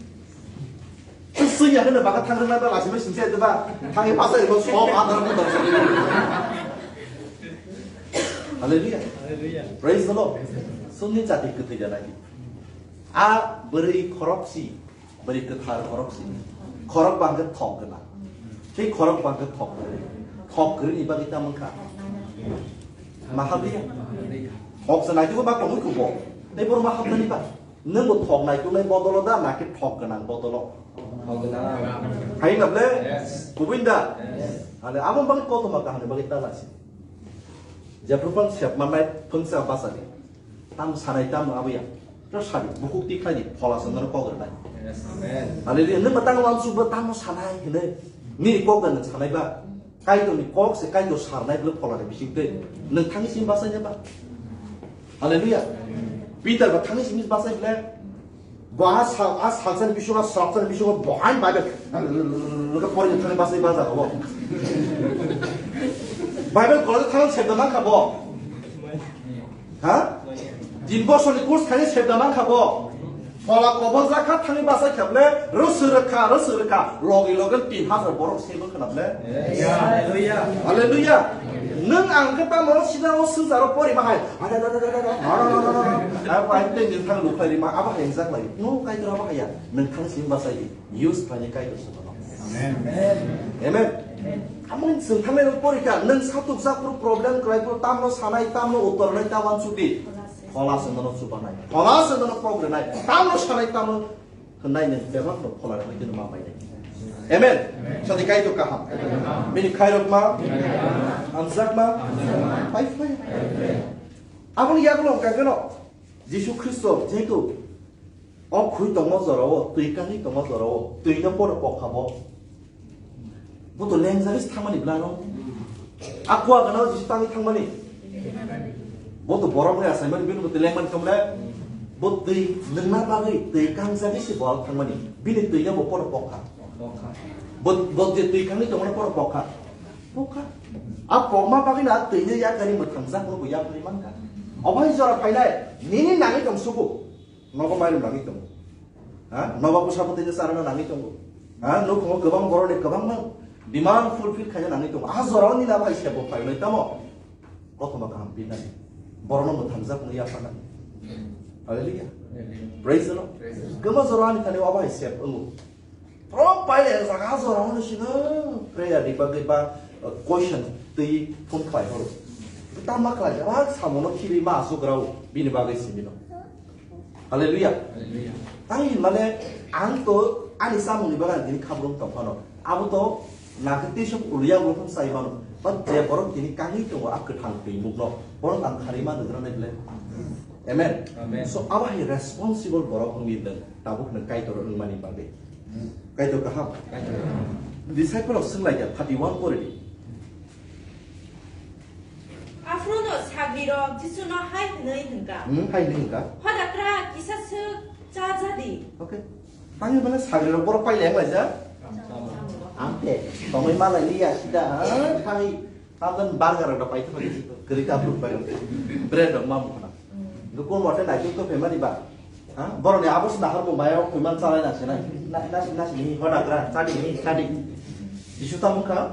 Swi ya hwnwi baka thang rwna ba lachimai singsa ya ba. Thangwi phasa imo som adar mo dong. Hallelujah. Hallelujah. Praise the Lord. Sumni chati kwthwi jana ki. A bwrwi khorok si, bwrwi kwthar khorok si. Khorok bangkhe thok gana. Tei khorok bangkhe thok gana. Thok gana ni bagwi tamo kha. Mahabri. Thok sa nai tu ba ko ko bo. Tei bor mahabri ba. Nwng bo thok naituknai bodolo da, na khe thok gwnang bodolo? Thok gwnang. Hai na ble? Yes. Kubui da? Yes. Ale abo bagwi kothoma kaham ni bagwi ta lasi. Jephru phang sep manai phungsa basa di. Tam sanai tam abo ya. To sabi, bukhuk ti khlai di, phola sandano kok rwnai. Yes. Amen. Ale di, nwng batang lam suba tamo sanai hwnwi. Nini kok da nwng sanai ba? Kaitorni kok se Kaitor sarnai bwle pholani bisingtwi. Nwng thangwi simi basaina ba? Hallelujah. Peter ba thangwi simi basai bwle. Bo a sal, a salsani bisingo, srokchani bisingo bo hai Bible. Pori thangwi basai ba jaga bo. Bible college thangwi sepda mankha bo. Ha? Tin bosorni course khainai sepda mankha bo. Phola kobor jakha thangwi bachai kha bwle, rwswk rwkha, rwswk rwkha, logi logi tin hajar borok sebo khna bwle. Hallelujah. Hallelujah. Nwng ang khe tamo sida o swngcharo porima hai. Ada, ada, ada, ada, ada. Aro, aro, aro, aro. Aro pai tei nwng thang lukhlai rima, abo hai wngjak lai. No, Kaitor abo haya. Nwng thang simi bachai di. Use khlaini Kaitor se bono. Amen. Amen. Amo chwng thangnai rok porikha, nwng satuk sak phuru problem kwlai phuru tamno sanai, tamno uttor rwnai, ta uansuk di. Phola se nono chubanai. Phola se nono kok rwnai. Tamno sanai, tamno hwnai nwng bebak no phola rwnai khe no ma bai nai. Amen. Sadi Kaitor kaham. Bini khairok ma, hamjak ma, pai phai. Aboni yagulo hwnkha kheno Jisu Khristo jehetu O khui tongma jorao, twi kangwi tongma jorao, twi no poro pokha bo. Bo to lengjagwi se thangmani bwlano. A kua gana jisi tangwi thangmani. Bo to borok ni asaimani bini bo to lengmani thangmani. Bo twi nungna bagwi twi kangjagwi se borok thangmani. Bini twi no bo poro pokha. Bo, bo je twi kangwi tongmani poro pokha. Pokha. A pokma bagwi na twi no yakari mwthangjak bo yakari mankha. Obai jora phainai nini nangwi tong suku. Nogo mairum nangwi tongo. Ha? Nogo bwsa bwtwi no charwna nangwi tongo. Ha? Nukhumo kwbang borokni kwbangma demand fulfill khaina nangwi tongo. A jorao nini abo hai sebo phainai tamo. Kothoma kaham pinani. Borokno mwthangjak wngwi yapharnani. Hallelujah. Praise the Lord. Kwma jorao ani thani abo hai sep wngo. Borok paile jaga jorao no sino prayer ni bagwi ba, uh, question twi phone khlai horo. Tamo khlai jaba samono khibi ma asuk rao bini bagwi simino. Hallelujah. Hallelujah. Tang hinmale ang to ani samungni bagwi ang tini khabrung tong phano. Abo to nakhe tei sok ulia ulo phano sai mano. But je borok tini kangwi tongo a kwthang twi mukno. Borok ang kharwi ma nukra nai ble. Amen. Amen. So abo hai responsible borok wngwi nwng tabuk nwng Kaitor wngmani bagwi. Kaitor kaham. Kaitor kaham. Disciple rok swnglaikha thirty one pori di. Aphuru no sagrirok Jisuno hai hwnwi hwnkha. Hmm, hai hwnwi hwnkha. Hodakra kisa swk cha jadi. Okay. Tangwi mane sagrirok borok pailai wnglaijak. Ang te tongwi malai liya sida, ha, thangwi. Tamdan burger rok pai thangwi kwrwi ta phuru pai. Bread rok ma mukha. Nukung mote naituk to phaimani ba. Ha? Borokni abo se nahar bo maya o phaimani chalai na sinai. Na, na, na sini hodagra, chadi ni, chadi. Jisu tamo kha.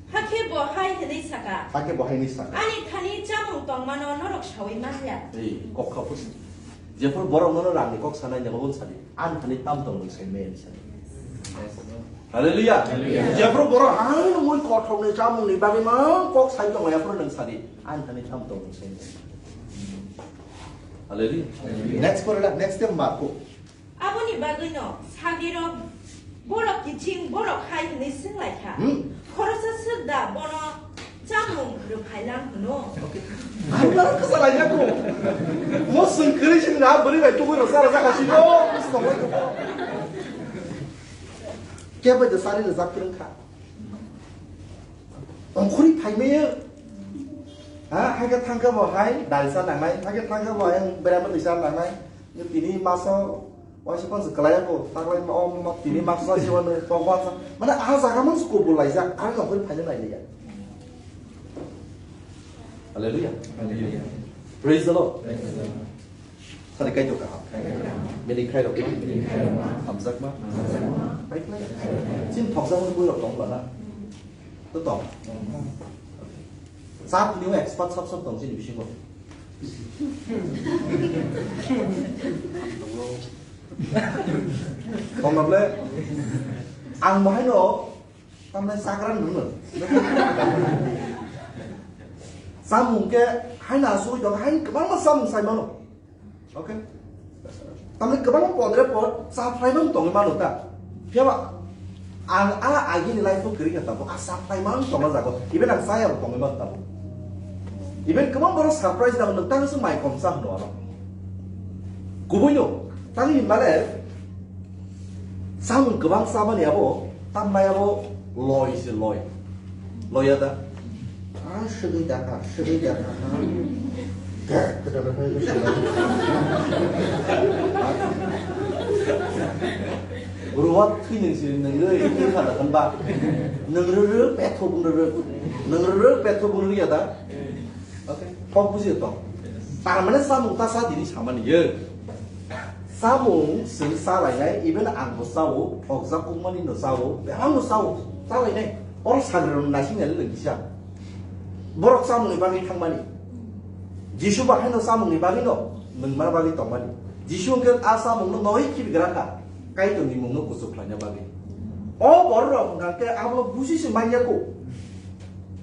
Hakhe bo hai hwnwi saka. Hakhe bo hai hwnwi saka. Ani thani chamung tongmano norok saui manliya. Ei, kok kha pusi. Jephuru borok nono rangni kok sanai nabo hwn sadi. Ani thani tam tong nung sai maya ni sadi. Hallelujah. Hallelujah. Jephuru borok ang nungwi kothokni chamungni bagwi ma kok sai tong ya phuru nung sadi. Ani thani tam tong nung sai maya. Hallelujah. Hallelujah. Next pore la, next time Marko. Aboni bagwino sagrirok borok kiching borok hai hwnwi swnglaikha. Hmm. Khoroksa swk da bono chamung rwphailang hwno. Ang nang kwsa laijak ko. Mo swng kwrwi swng da bwrwi bai tugui rok sa rwjak ha sino. Kebo de sari rwjak kwrwng kha. Ongkhorwi phaimaya. Ha, hakhe thangkhe bo hai dal sa nangnai, hakhe thangkhe bo hai berama twi sa nangnai. Tini masa waisa phang se kalai ko, taklai ma, o ma, tini masa se wano pokwa sa. Mane a jaga man se kubul laijak, ang ongkhorwi phaina nai liya. Hallelujah. Hallelujah. Praise the Lord. Praise the Lord. Sari kaitor kaham. Bini khai rok ma. Hamjak ma. Khai khai. Chin thokjak ma bui rok tong bana. To tong. Sa tini o expert sab sab tong chini bisingo. Tong na ble. Ang bahai no. Tamle sakra nungno. Samung ke haina asugwi tong, hain kwbangma samung sai mano. Okay? Tamle kwbangma podre pod sa phlai mang tongwi mano ta. Phiya ba ang a agini life o kwrwi kha tabuk, a sa phlai mang tongna jago. Even ang saya bo tongwi mano tabuk. Even kwbang borok surprise nango, nwng tang se mai kom sa hwno ano. Kubui no, tang hinmale samung kwbang sabani abo, tamnai abo loi se loi. Loi ya da? Ah, swgwi da kha, swgwi da kha. Ruwak thwi nung siri nung rwi, thwi kha da khan ba. Nung rwi rwi, petho bung rwi rwi. Nung rwi rwi, petho bung rwi ya da? Okay. Kok buji tong. Tar mane samung ta sa dini samani ye. Samung sing sa lai nai, even ang bo sao, thokjak kukmani no sao, bebak no sao, sa lai nai. Oro sagri rok naising nai le kisa. Borok samung ni bagwi thangmani. Jisu bahai no samung ni bagwi no, nung mana bagwi tongmani. Jisu hwnkhe a samung no noi khibi gra kha. Kaitor ni mung no kuchuk khlaina bagwi. O borok rok hwnkha khe abo busi se manya ko.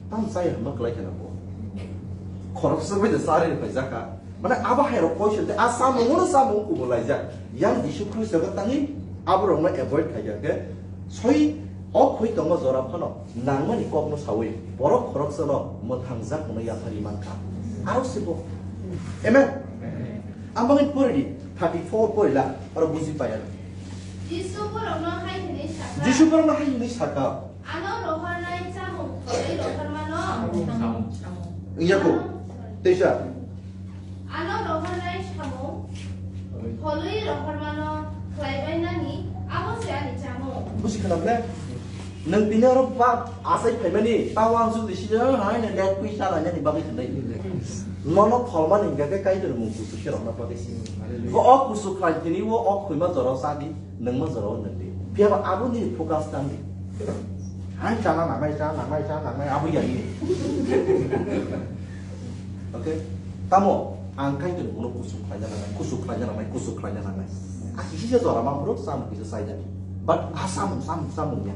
Tam saya hwnba kwlai kheno bo. Khoroksa bai de sari rwphai jakha. Mane abo hai rok poisa de a samung no samung kubo laijak. Yang Jisu Khristo ga tangi abo rok no avoid khai khe soi o khui tongma jora phano nangmani kok no sawi borok khoroksa no mwthang jak no yathari mankha. Aro se bo. Amen. Amangin pori di. Thirty four poila aro buji paya. Jisu borokno hai hwnwi sakha. Jisu borokno hai hwnwi sakha. Ano rohornai chamung khorwi rohormano. Yako. Teisa. Ano rohornai samung khorwi rohormano khlaibainani abo se ani chamung. Buji khwnam le. Nwng tini oro ba asai phaimani, tao ang jodi sijak hai na let pui chalainani bagwi khnai. Nono tholmani hingka khe Kaitorni mung kusu khe rokna bagwi si. Ko o kusu khlai tini o, o khwima jora o chadi, nwngma jora o nwngdi. Phiya ba abo nini focus tangdi. Hai chana nangnai, chana nangnai, chana nangnai, abo ya nini. Okay? Tamo, ang Kaitorni mungno kusu khlaina nangnai, kusu khlaina nangnai, kusu khlaina nangnai. A kisi se jora ma phuru samung kisa chai jani. But a samung, samung, samung ya.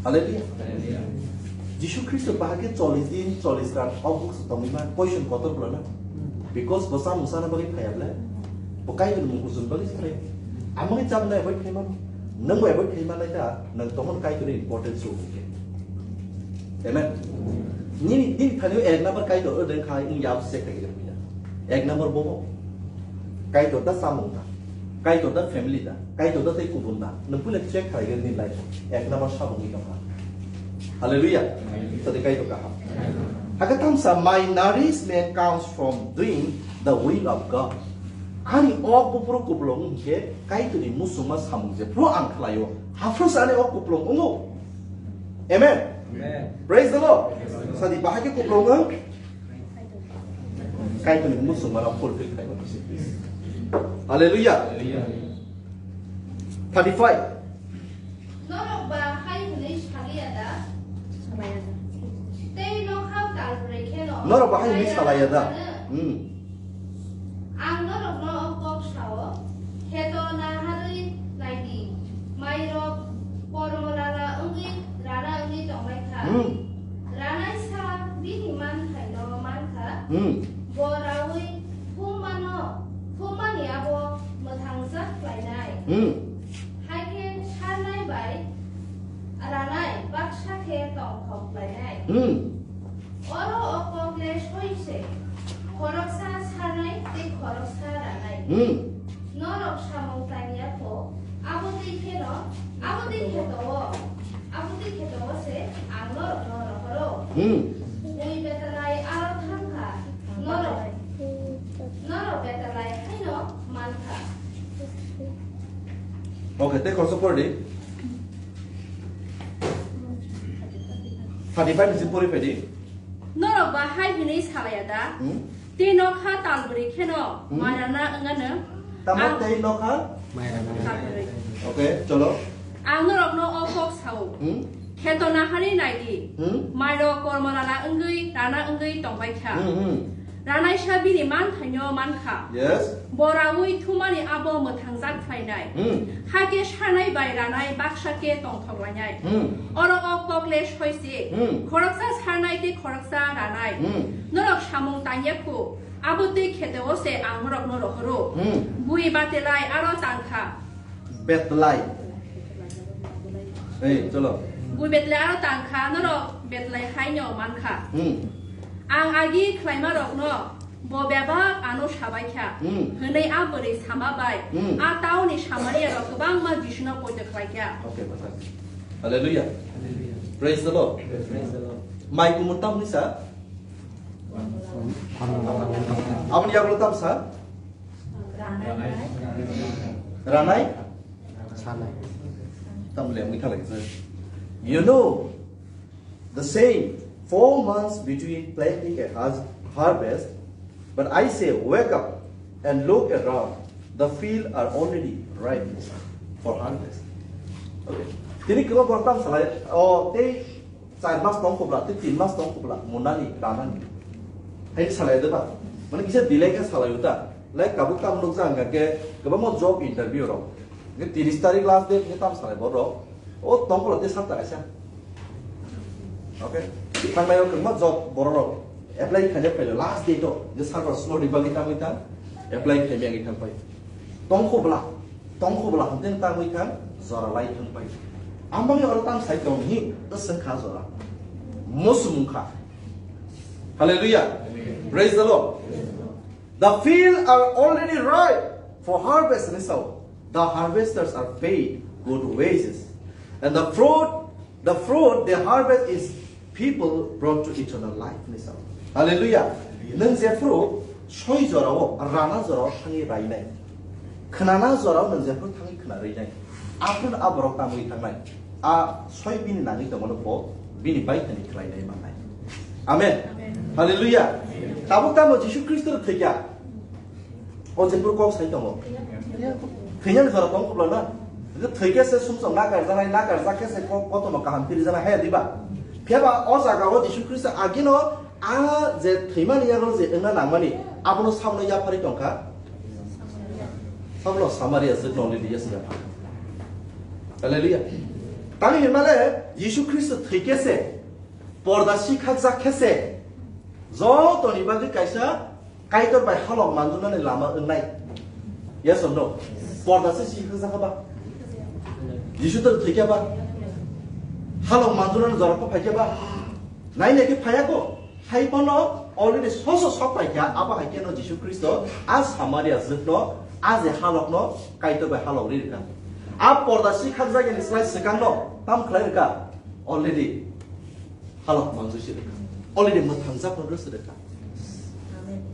Hallelujah. Hallelujah. Jisu Khristo bahai khe chollish din, chollish ran, o buksu tongwi ma, question kotor bwlana. Because bo samung sana bagwi phaya ble. Bo Kaitorni mung kusun bagwi se phai. Amoni chamna avoid khai mano. Nwng bo avoid khai manai ta, nwng tomon Kaitorni importance so hwnkhe. Amen. Nini, nini thani ek number Kaitor o deng khai, wng ya se khai gele puya. Ek number bo. Kaitor da samung da. Kaitor da family da. Kaitor da tei kubun da. Nwng puila check khai gele nini life. Ek number samung ni tongkha. Hallelujah. Tadi Kaitor kaham. Hakhe thamsa, "My nourishment comes from doing the will of God." Ani o bupro kuplung hwnkhe Kaitorni musungma samung je pro ang khlaio. Haphro sa ani o kuplung wngo. Amen. Amen. Praise the Lord. Sadi bahai khe kuplung wng. Kaitorni musungma rok fulfill khlai. Hallelujah. Hallelujah. Thirty five. Norok ba hai hwnwi saliya da? Tei nokha tal brwi kheno Norok ba hai hwnwi salaya da? Ano? Hmm. Ang norokno o kok sao, kheto naharwi naidi, mairok kormo lala wngwi rana wngwi tongbai kha. Hmm. Ranaisa bini manthaino man kha. Hmm. Bo raui thummano, thummani abo mwthangjak khlainai. Hmm. Hakhe sarnai bai ranai baksa khe tongthok khlainai. Hmm. Oro o kok le soi se, khoroksa sarnai tei khoroksa ranai. Hmm. Norok samung tangya kho, abo twi kheno, abo twi kheto o, abo twi kheto o se ang norokno rohoro. Hmm. Bui betalai aro thang kha, norok, norok betalai haino man kha. Okay, tei khoroksa por di. Thirty five ni simi pori phai di. Norok ba hai hwnwi salaya da? Hmm? Tei nokha tal bwrwi kheno Hmm? mairana wngano. Tamo Ang tei nokha? Tal bwrwi. Okay, cholo. Ang norokno o kok sao. Hmm? Kheto nahari naidi. Hmm? Mairok kormo rana wngwi, rana wngwi tongbai kha. Hmm, hmm. Ranaisa bini manthaino man kha. Yes. Bo raui thumani abo mwthangjak khlainai. Hmm. Hakhe sarnai bai ranai baksa khe tongthok lainai. Hmm. Oro o kok le soi se. Hmm. Khoroksa sarnai tei khoroksa ranai. Hmm. Norok samung tangya kho, abo twi kheto o se ang norokno rohoro. Hmm. Bui batelai aro tang kha. Betlai. Ei, cholo. Bui betlai aro tang kha, norok betlai haino man kha. Hmm. Ang agi khlaima rokno bo bebak ano sabai kha. Hmm. Hwnwi a bwrwi sama bai, Hmm. a tauni Samaria rok kwbangma Jisuno poito khlai kha. Okay, bata. Hallelujah. Hallelujah. Praise the Lord. Praise the Lord. Mai kumur tam ni sa? Aboni yagulo tam sa? Ranai? Sanai. Tam le mui thalai sa. You know, the saying, "Four months between planting a has-, harvest, but I say, wake up and look around. The field are already ripe for harvest." Okay. Tini kwbangma borok tam salai, o tei char mas tong khobla, tei tin mas tong khobla, monani, ranani. Hai salai de ba? Mane kisa delay khe salai uta. Lai kabuk tam nukjak hwnkha khe kwbangma job interview rok. Hwnkhe tiris tarik last date hwnkhe tam salai borok. O tong khobla tei sat ta kaisa. Okay. Thangnai o kwbangma job borok rok apply khaijak phaio last date o. Je sarkar slot ni bagwi tangwi tang apply khaimya wngwi thang pai. Tong khobla, tong khobla hwnkhe tangwi thang jora lai thang pai. Amoni oro tang sai tong hi, swng kha jora. Mo sumung kha. Hallelujah. Praise the Lord. The field are already ripe. For harvest ni sao, the harvesters are paid good wages. And the fruit, the fruit they harvest is people brought to eternal life ni sao. Hallelujah. Nwng jephru soi jorao, rana jorao thangwi rainai. Khnana jorao nwng jephru thangwi khna rainai. Aphuru a borok tamwi thangnai. A soi bini nangwi tongmano bo bini bai thani khlainai mannai. Amen. Hallelujah. Tabuk tamo Jisu Khristo thwikha. O jephru kok sai tongo. Thwinani jora tong kubla na. Thwikhe se sumsok nakarjanai, nakarjakhe se kok kotomo kaham pirijanai haya diba. Phiyaba o jaga o Jisu Khristo agino a je thwimani yago je wngna nangmani abono sabono yaphari tongkha. Sabono Samaria jwkno lidi yasna. Hallelujah. Tani himale Jisu Khristo thwikhe se porda sikhakjak khe se jotoni bagwi kaisa Kaitor bai halok manjunani lama wngnai. Yes or no? Porda se si hwjakha ba? Jisu to thwikha ba? Halok manjunani jora pho phaikha ba? Nai nai khe phaya ko. Hai phano already soso sok paikha, abo hai khe no Jisu Khristo a Samaria jwkno, a je halokno Kaitor bai halok ri rwkha. A porda si khakjagani slai swkangno tam khlai rwkha. Already halok manjui se rwkha. Already mwthangjak phano rwse rwkha.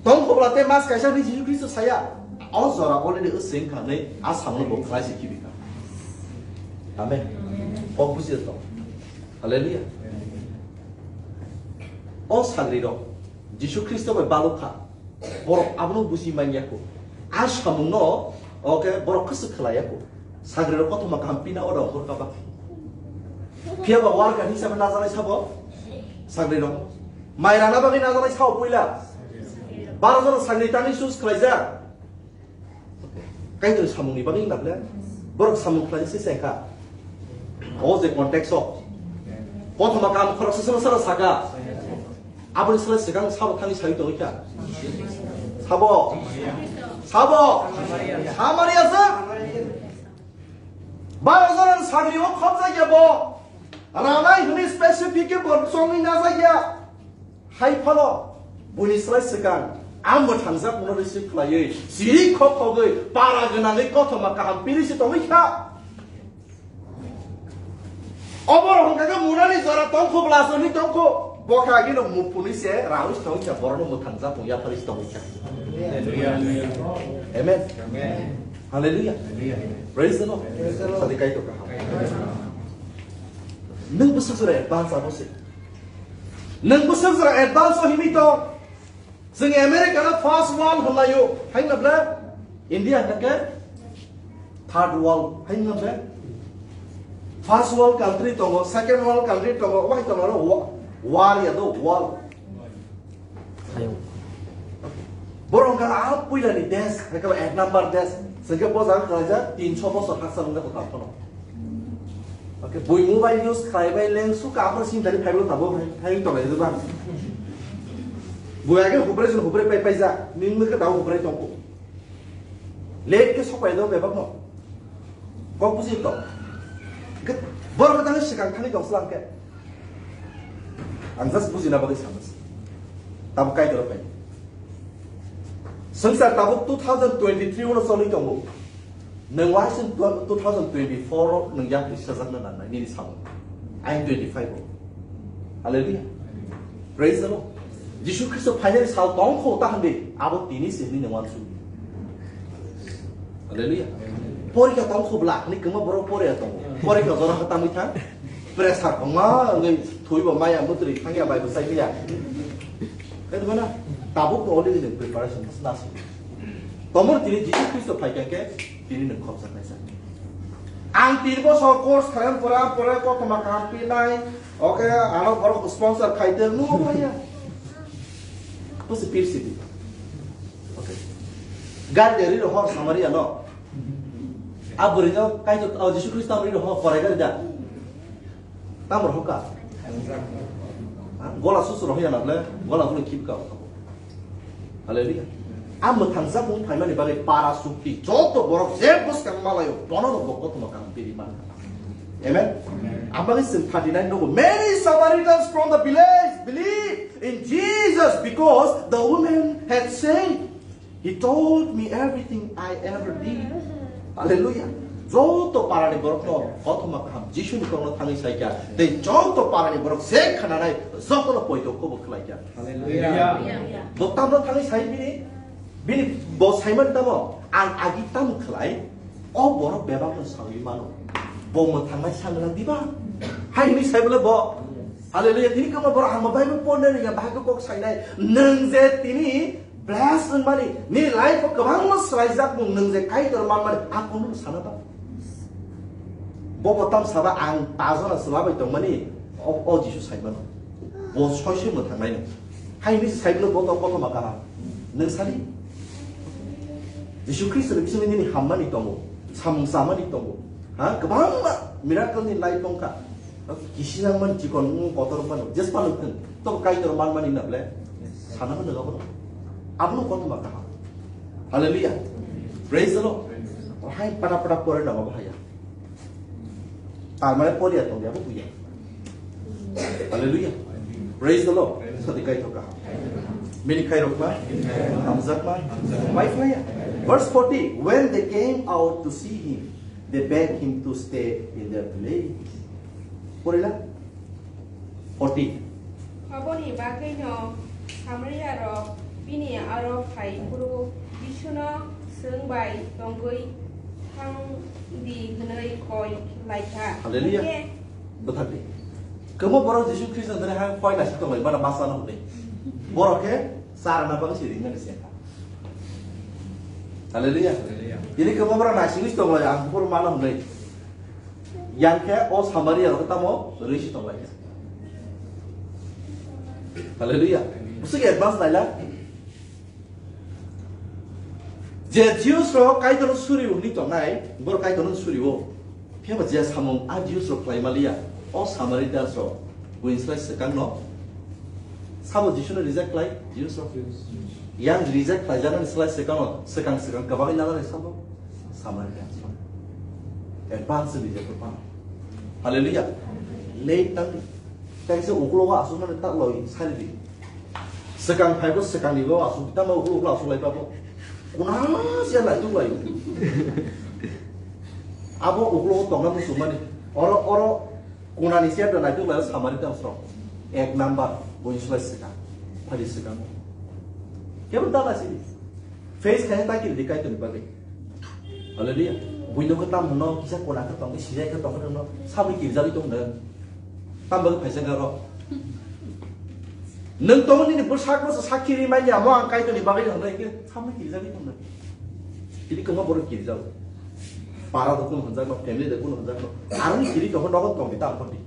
Tong khobla te mas kaisa ni Jisu Khristo saya. O jora already o seng kha nei a samno bo khlai se khibi kha. Amen. Kok buji to. Hallelujah. O sagri rok Jisu Khristo bai baluk kha. Borok abono buji man ya ko. A samung no oke borok khe se khlai ya ko. Sagri rok kothoma kaham pina o rok hor ka ba. Phiya ba worker hisabe najalai sabo. Sagri rok. Mai rana bagwi najalai sao puila. Baro jora sagri tani sus khlaijak. Kaitor samungni bagwi wngna bwle? Borok samung khlai se se kha. O je context o. Kothoma kam khoroksa sono sara saka. Aboni sala swkang sabo thani sawi tongwi kha. Sabo. Sabo. Samaria se. Baro jora sagri o khopjak ya bo. Ranai hwnwi specific ke bo chongwi najak ya. Hai phano buini slai swkang a mwthangjak mano receive khlaiwi siri khok khogwi para gwnangwi kothoma kaham piri se tongwi kha. Obo rok hwnkha khe munani jora tongkho bwlasoni tongkho bokha agino muphunwi se rawi se tongwi kha borokno mwthangjak mung yapharwi se tongwi kha. Amen. Hallelujah. Praise the Lord. Sadi kaitor kaham. Nwng bwswk jora advance abo se. Nwng bwswk jora advance o himwi tong. Chwng America no first world hwnlaio. Haino ble India hwnkhe third world. Haino ble first world country tongo, second world country tongo, wai tongo ro wa-, war ya do world. Borok wngkha a puilani desh, hai khe ek number desh. Chwng khe bo jaga khlaijak tinsho bosor haksa wngkha kwtal phano. Oke, bui mobile use khlaibai leng su ka aphano sini dari phaibo tabo hai, hai tonglai jeba. Bui age hubrai jun hubrai pai paijak, ning nukhe tabo hubrai tongko. Late khe sok pai do bebak no. Kok buji to. Borok tang swkang thani tong slang khe. Ang just bujina bagwi sama se. Tabo kaitor pai. Swngchar tabuk two thousand twenty-three uno choli tongo. Nwng waising two thousand twenty-four o nwng yakri sajakna nangnai nini samung. I am twenty-five o. Hallelujah. Praise the Lord. Jisu Khristo phainani sal tongkho ta hwnwi abo tini se hwnwi nwng uansuk. Hallelujah. Porikha tongkho bla hwnwi kwma borok porikha tongo. Porikha jora khe tamwi thang. Pressure kwma wngwi thwibo maya mwtwrwi thangya bai bwsai phiya. Khe tongmana tabuk to already nwng preparation nasi. Tomor tini Jisu Khristo phaikha khe tini nwng khopjaknai sa. Ang tin bosor course khlaina pore, pore kothoma kaham pinai. Oke, ano borok sponsor khai tong, nungo maya. Pusi pirsi di. Oke. Gari de riro hor Samaria no. A bwrwi no Kaitor, o Jisu Khristo riro hor korai gari da. Tamor hoka. Ha? Gola susu rohya na ble, gola bwrwi khibka. Hallelujah. A mwthangjakmung phaimani bagwi para sukti joto borok je bwskang malaio, bono rok bo kothoma kaham piri man. Amen? Amen. Ang bagwi chwng thirty-nine nogo, many Samaritans from the village believed in Jesus because the woman had said, He told me everything I ever did. Hallelujah. Joto parani borokno kothoma kaham Jisuni kokno thangwi saikha. Tei joto parani borok se khananai jotono poito kobo khlaikha. Hallelujah. Bo tamno thangwi sai bini, bini bo saiman tamo, ang agi tamo khlai, o borok bebakno sawi mano. Bo mwthangnai sangrang diba? Hai hwnwi sai bole bo. Hallelujah. Tini kama borok ang Bible porne ringya bahai kok sainai. Nwng je tini Bless wngmani, nini life o kwbangma swlaijakmung nwng je Kaitor manmani, ang kunu sana ba. Bo bo tam saba ang pajona swlabai tongmani, o, o Jisu saimano. Bo soi soi mwthangnaino. Hai hwnwi se saimano bo to kothoma kaham. Nwng sadi. Jisu Khristo ni bisingni nini hammani tongo, samung chamani tongo. Ha, kwbangma miracle ni life tongkha. Kisinang man chikon wng kotor man jespa nukthung. To Kaitor man mani na ble. Sana man nang abono. Abono kothoma kaham. Hallelujah. Praise the Lord. Hai pada pada pore na bahaya. Tar mane pore ya tong ya buya. Hallelujah. Praise the Lord. Sadi Kaitor kaham. Mini Kaitor ma. Hamzat ma. Bai khlaiya. Verse forty. When they came out to see him, they begged him to stay in their village. Porila? Forty. Aboni bagwino Samariarok bini aro phai phuru Jisuno swng bai tongwi thang di hwnwi koi laikha. Hallelujah. Hwnkhe Bwthak di. Kwma borok Jisu Khristo thani ha koi nasi tonglai, bana basa no hwnwi. Borok khe chara na bagwi si ringmani se. Hallelujah. Hallelujah. Tini kwma borok nasi wis tonglai, ang buphuru mano hwnwi. Yang khe o Samaria rok tamo rwi si tonglai. Hallelujah. Bwswk advance naila. Je Jews rok Kaitorno suri hwnwi tongnai, borok Kaitorno suri-o. Phiya ba je samung a Jews rok khlai maliya, o Samaritans rok buini slai swkang no. Sabo Jisu no reject khlai, Jews rok. Yang reject khlai janani slai swkang no, swkang swkang kwbangwi nanani sabo Samaritans rok. Advance reject rok pano. Hallelujah. Late nang. Kaisa uklogo aswk nani tak loi sari di. Swkang phaibo swkangni bo aswk, tamo ulo ulo aswk lai babo. Kuna sia lai tu lai. Abo ulo tongna musu mani. Oro, oro, kuna ni sia da lai tu lai Samaritans rok. Ek number, bo islai swkang. Phadi swkang. Kebo dala sini. Face kaya takir di Kaitorni bagwi. Hallelujah. Buino ko tam no kisa kona ka tong, sijai ka tong no, sabri kirjali tong no. Tam bagwi phaisa garo. Nwng tongo nini bwsak no sakhi ri manya mo ang Kaitorni bagwi hwnwi khe sabri kirjali tong no. Tini kwma borok kirjal. Para do kuno hwnjak no, family do kuno hwnjak no. Aroni kiri tong no, nogo tong di tam di.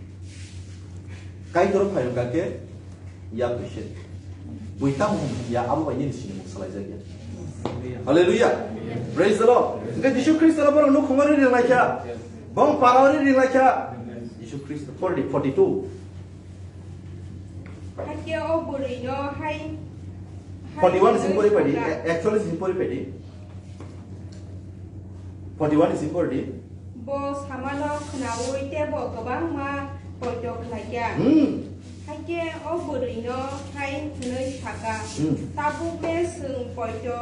Kaitor phayung ka khe ya bwse. Bui tamo ya abo bai nini sinimung salai jak ya. Hallelujah. Praise the Lord. Hwnkhe Jisu Khristo no borok nukhung ri ringlai kha. Bong para ri ringlai kha. Jisu Khristo forty, forty-two. Hakhe o bwrwi no hai, hai forty-one sin pori padi. Saka. Actually sin pori padi. Forty-one sin pori di. Bo samano khnaui tebo kwbangma poito khlaikha. Hmm. Hakhe o bwrwino hai hwnwi saka, Hmm. "Tabukle chwng poito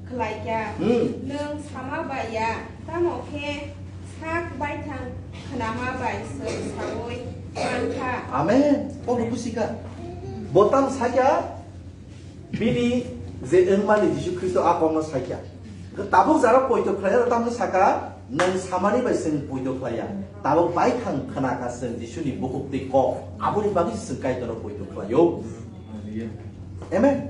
khlaikha, Hmm. nwng sama bai ya, tamo khe sak baithang khnama bai chwng saui mankha." Amen. Bo busi kha. Bo tam sakya, bini je wngmani Jisu Khristo a kokno sakya. Tabuk jara poito khlai, tamni saka, "Nwng samani bai chwng poito khlaiya. Tabuk baithang khna kha chwng Jisuni bukhuk tei kok. Aboni bagwi chwng Kaitorno poito khlaio." Amen.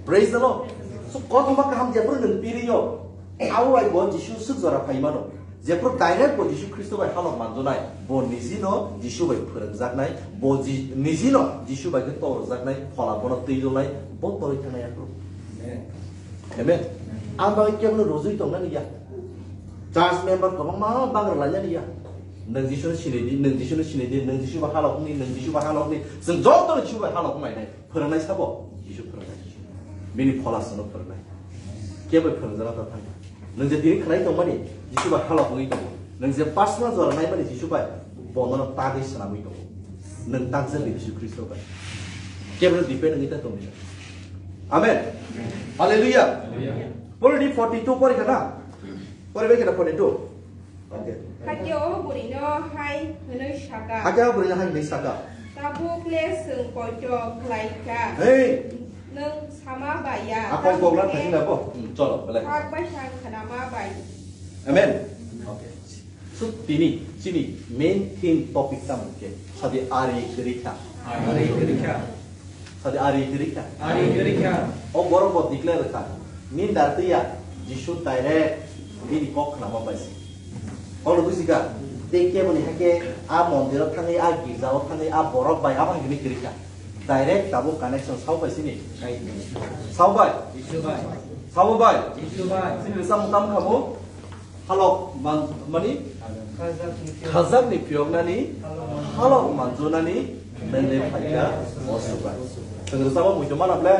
Praise the Lord. So, kothoma kaham jephru nwng piriyo, abo bai bo Jisu swk jora phai mano. Jephru direct bo Jisu Khristo bai halok manjonai, bo nijino Jisu bai phwrwngjaknai, bo ji-, nijino Jisu bai khe torjaknai, phola bono twi rwnai, bo torwi thangnai aphru. Amen. Amen. Ang bagwi kebono rojui tongnani ya. Church member kwbangma bagra lainani ya. Nwng Jisuno sinai di, nwng Jisuno sinai di, nwng Jisu bai halok wngni, nwng Jisu bai halok wngni. Chwng jotono Jisu bai halok wnglainai. Phwrwngnai sabo? Jisu phwrwngnai. Bini phola chwngno phwrwngnai. Kebo phwrwngjana ta thangkha. Nwng je tini khwnai tongmani, Jisu bai halok wngwi tongo. Nwng je personal jora naimani Jisu bai, bonono tagwi swnamwi tongo. Nwng tangjak di Jisu Khristo bai. Kebo depend wngwi ta tongdi. Amen. Hallelujah. Hallelujah. Already forty two porikha na? Poribai kheno forty two. Okay. Hakhe o bwrwino hai hwnwi saka. Hakhe o bwrwino hai hwnwi saka. Tabuk le chwng poito khlaikha. Hey. Nwng sama bai ya. Akol kok lan thangina bo. Hmm, cholo, belai. Kak bai sang khnama bai. Amen. Okay. So, tini, chini main theme topic tamo khe, sadi ari kwrwi kha. Ari kwrwi kha. Sadi ari kwrwi kha. Ari kwrwi kha. O borok bo declare kha. Min dar twi ya, Jisu direct bini kok khnama bai se. Kok no buji kha. Tei kebo ni hakhe a mondir o thangwi, a girja o thangwi, a borok bai abo hai kwrwi kha. Direct tabuk connection sao bai sini. Sao bai. Jisu bai. Sao bai. Jisu bai. Sini rwchapmung tamo kha bo? Halok man-, mani? Khajak ni phiyok. Khajakni phiyoknani, halok manjunani, nini phaikha o Subrai. Chwng rwchapmung muitu mana ble,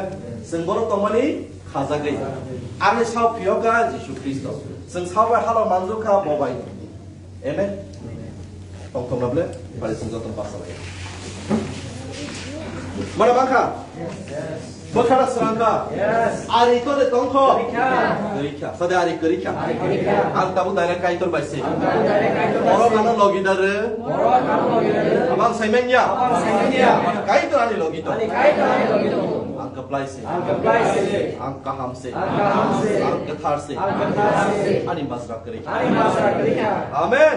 chwng borok tongmani khajagwi. Ani sao phiyok kha Jisu Khristo. Chwng sao bai halok manjukha bo bai. Amen. Tongthokna ble, bari chwng joto pasalai. Mana bangkha? Bwkhara srangkha. Ari to de tongkho. Kwrwikha. Sade ari kwrwikha. Ang tabuk direct Kaitor bai se. Borok ano logi dare. Abang saimanya. Kaitor ani logi to. Ang kaplai se. Ang kaham se. Ang kathar se. Ani masra kwrwikha. Amen.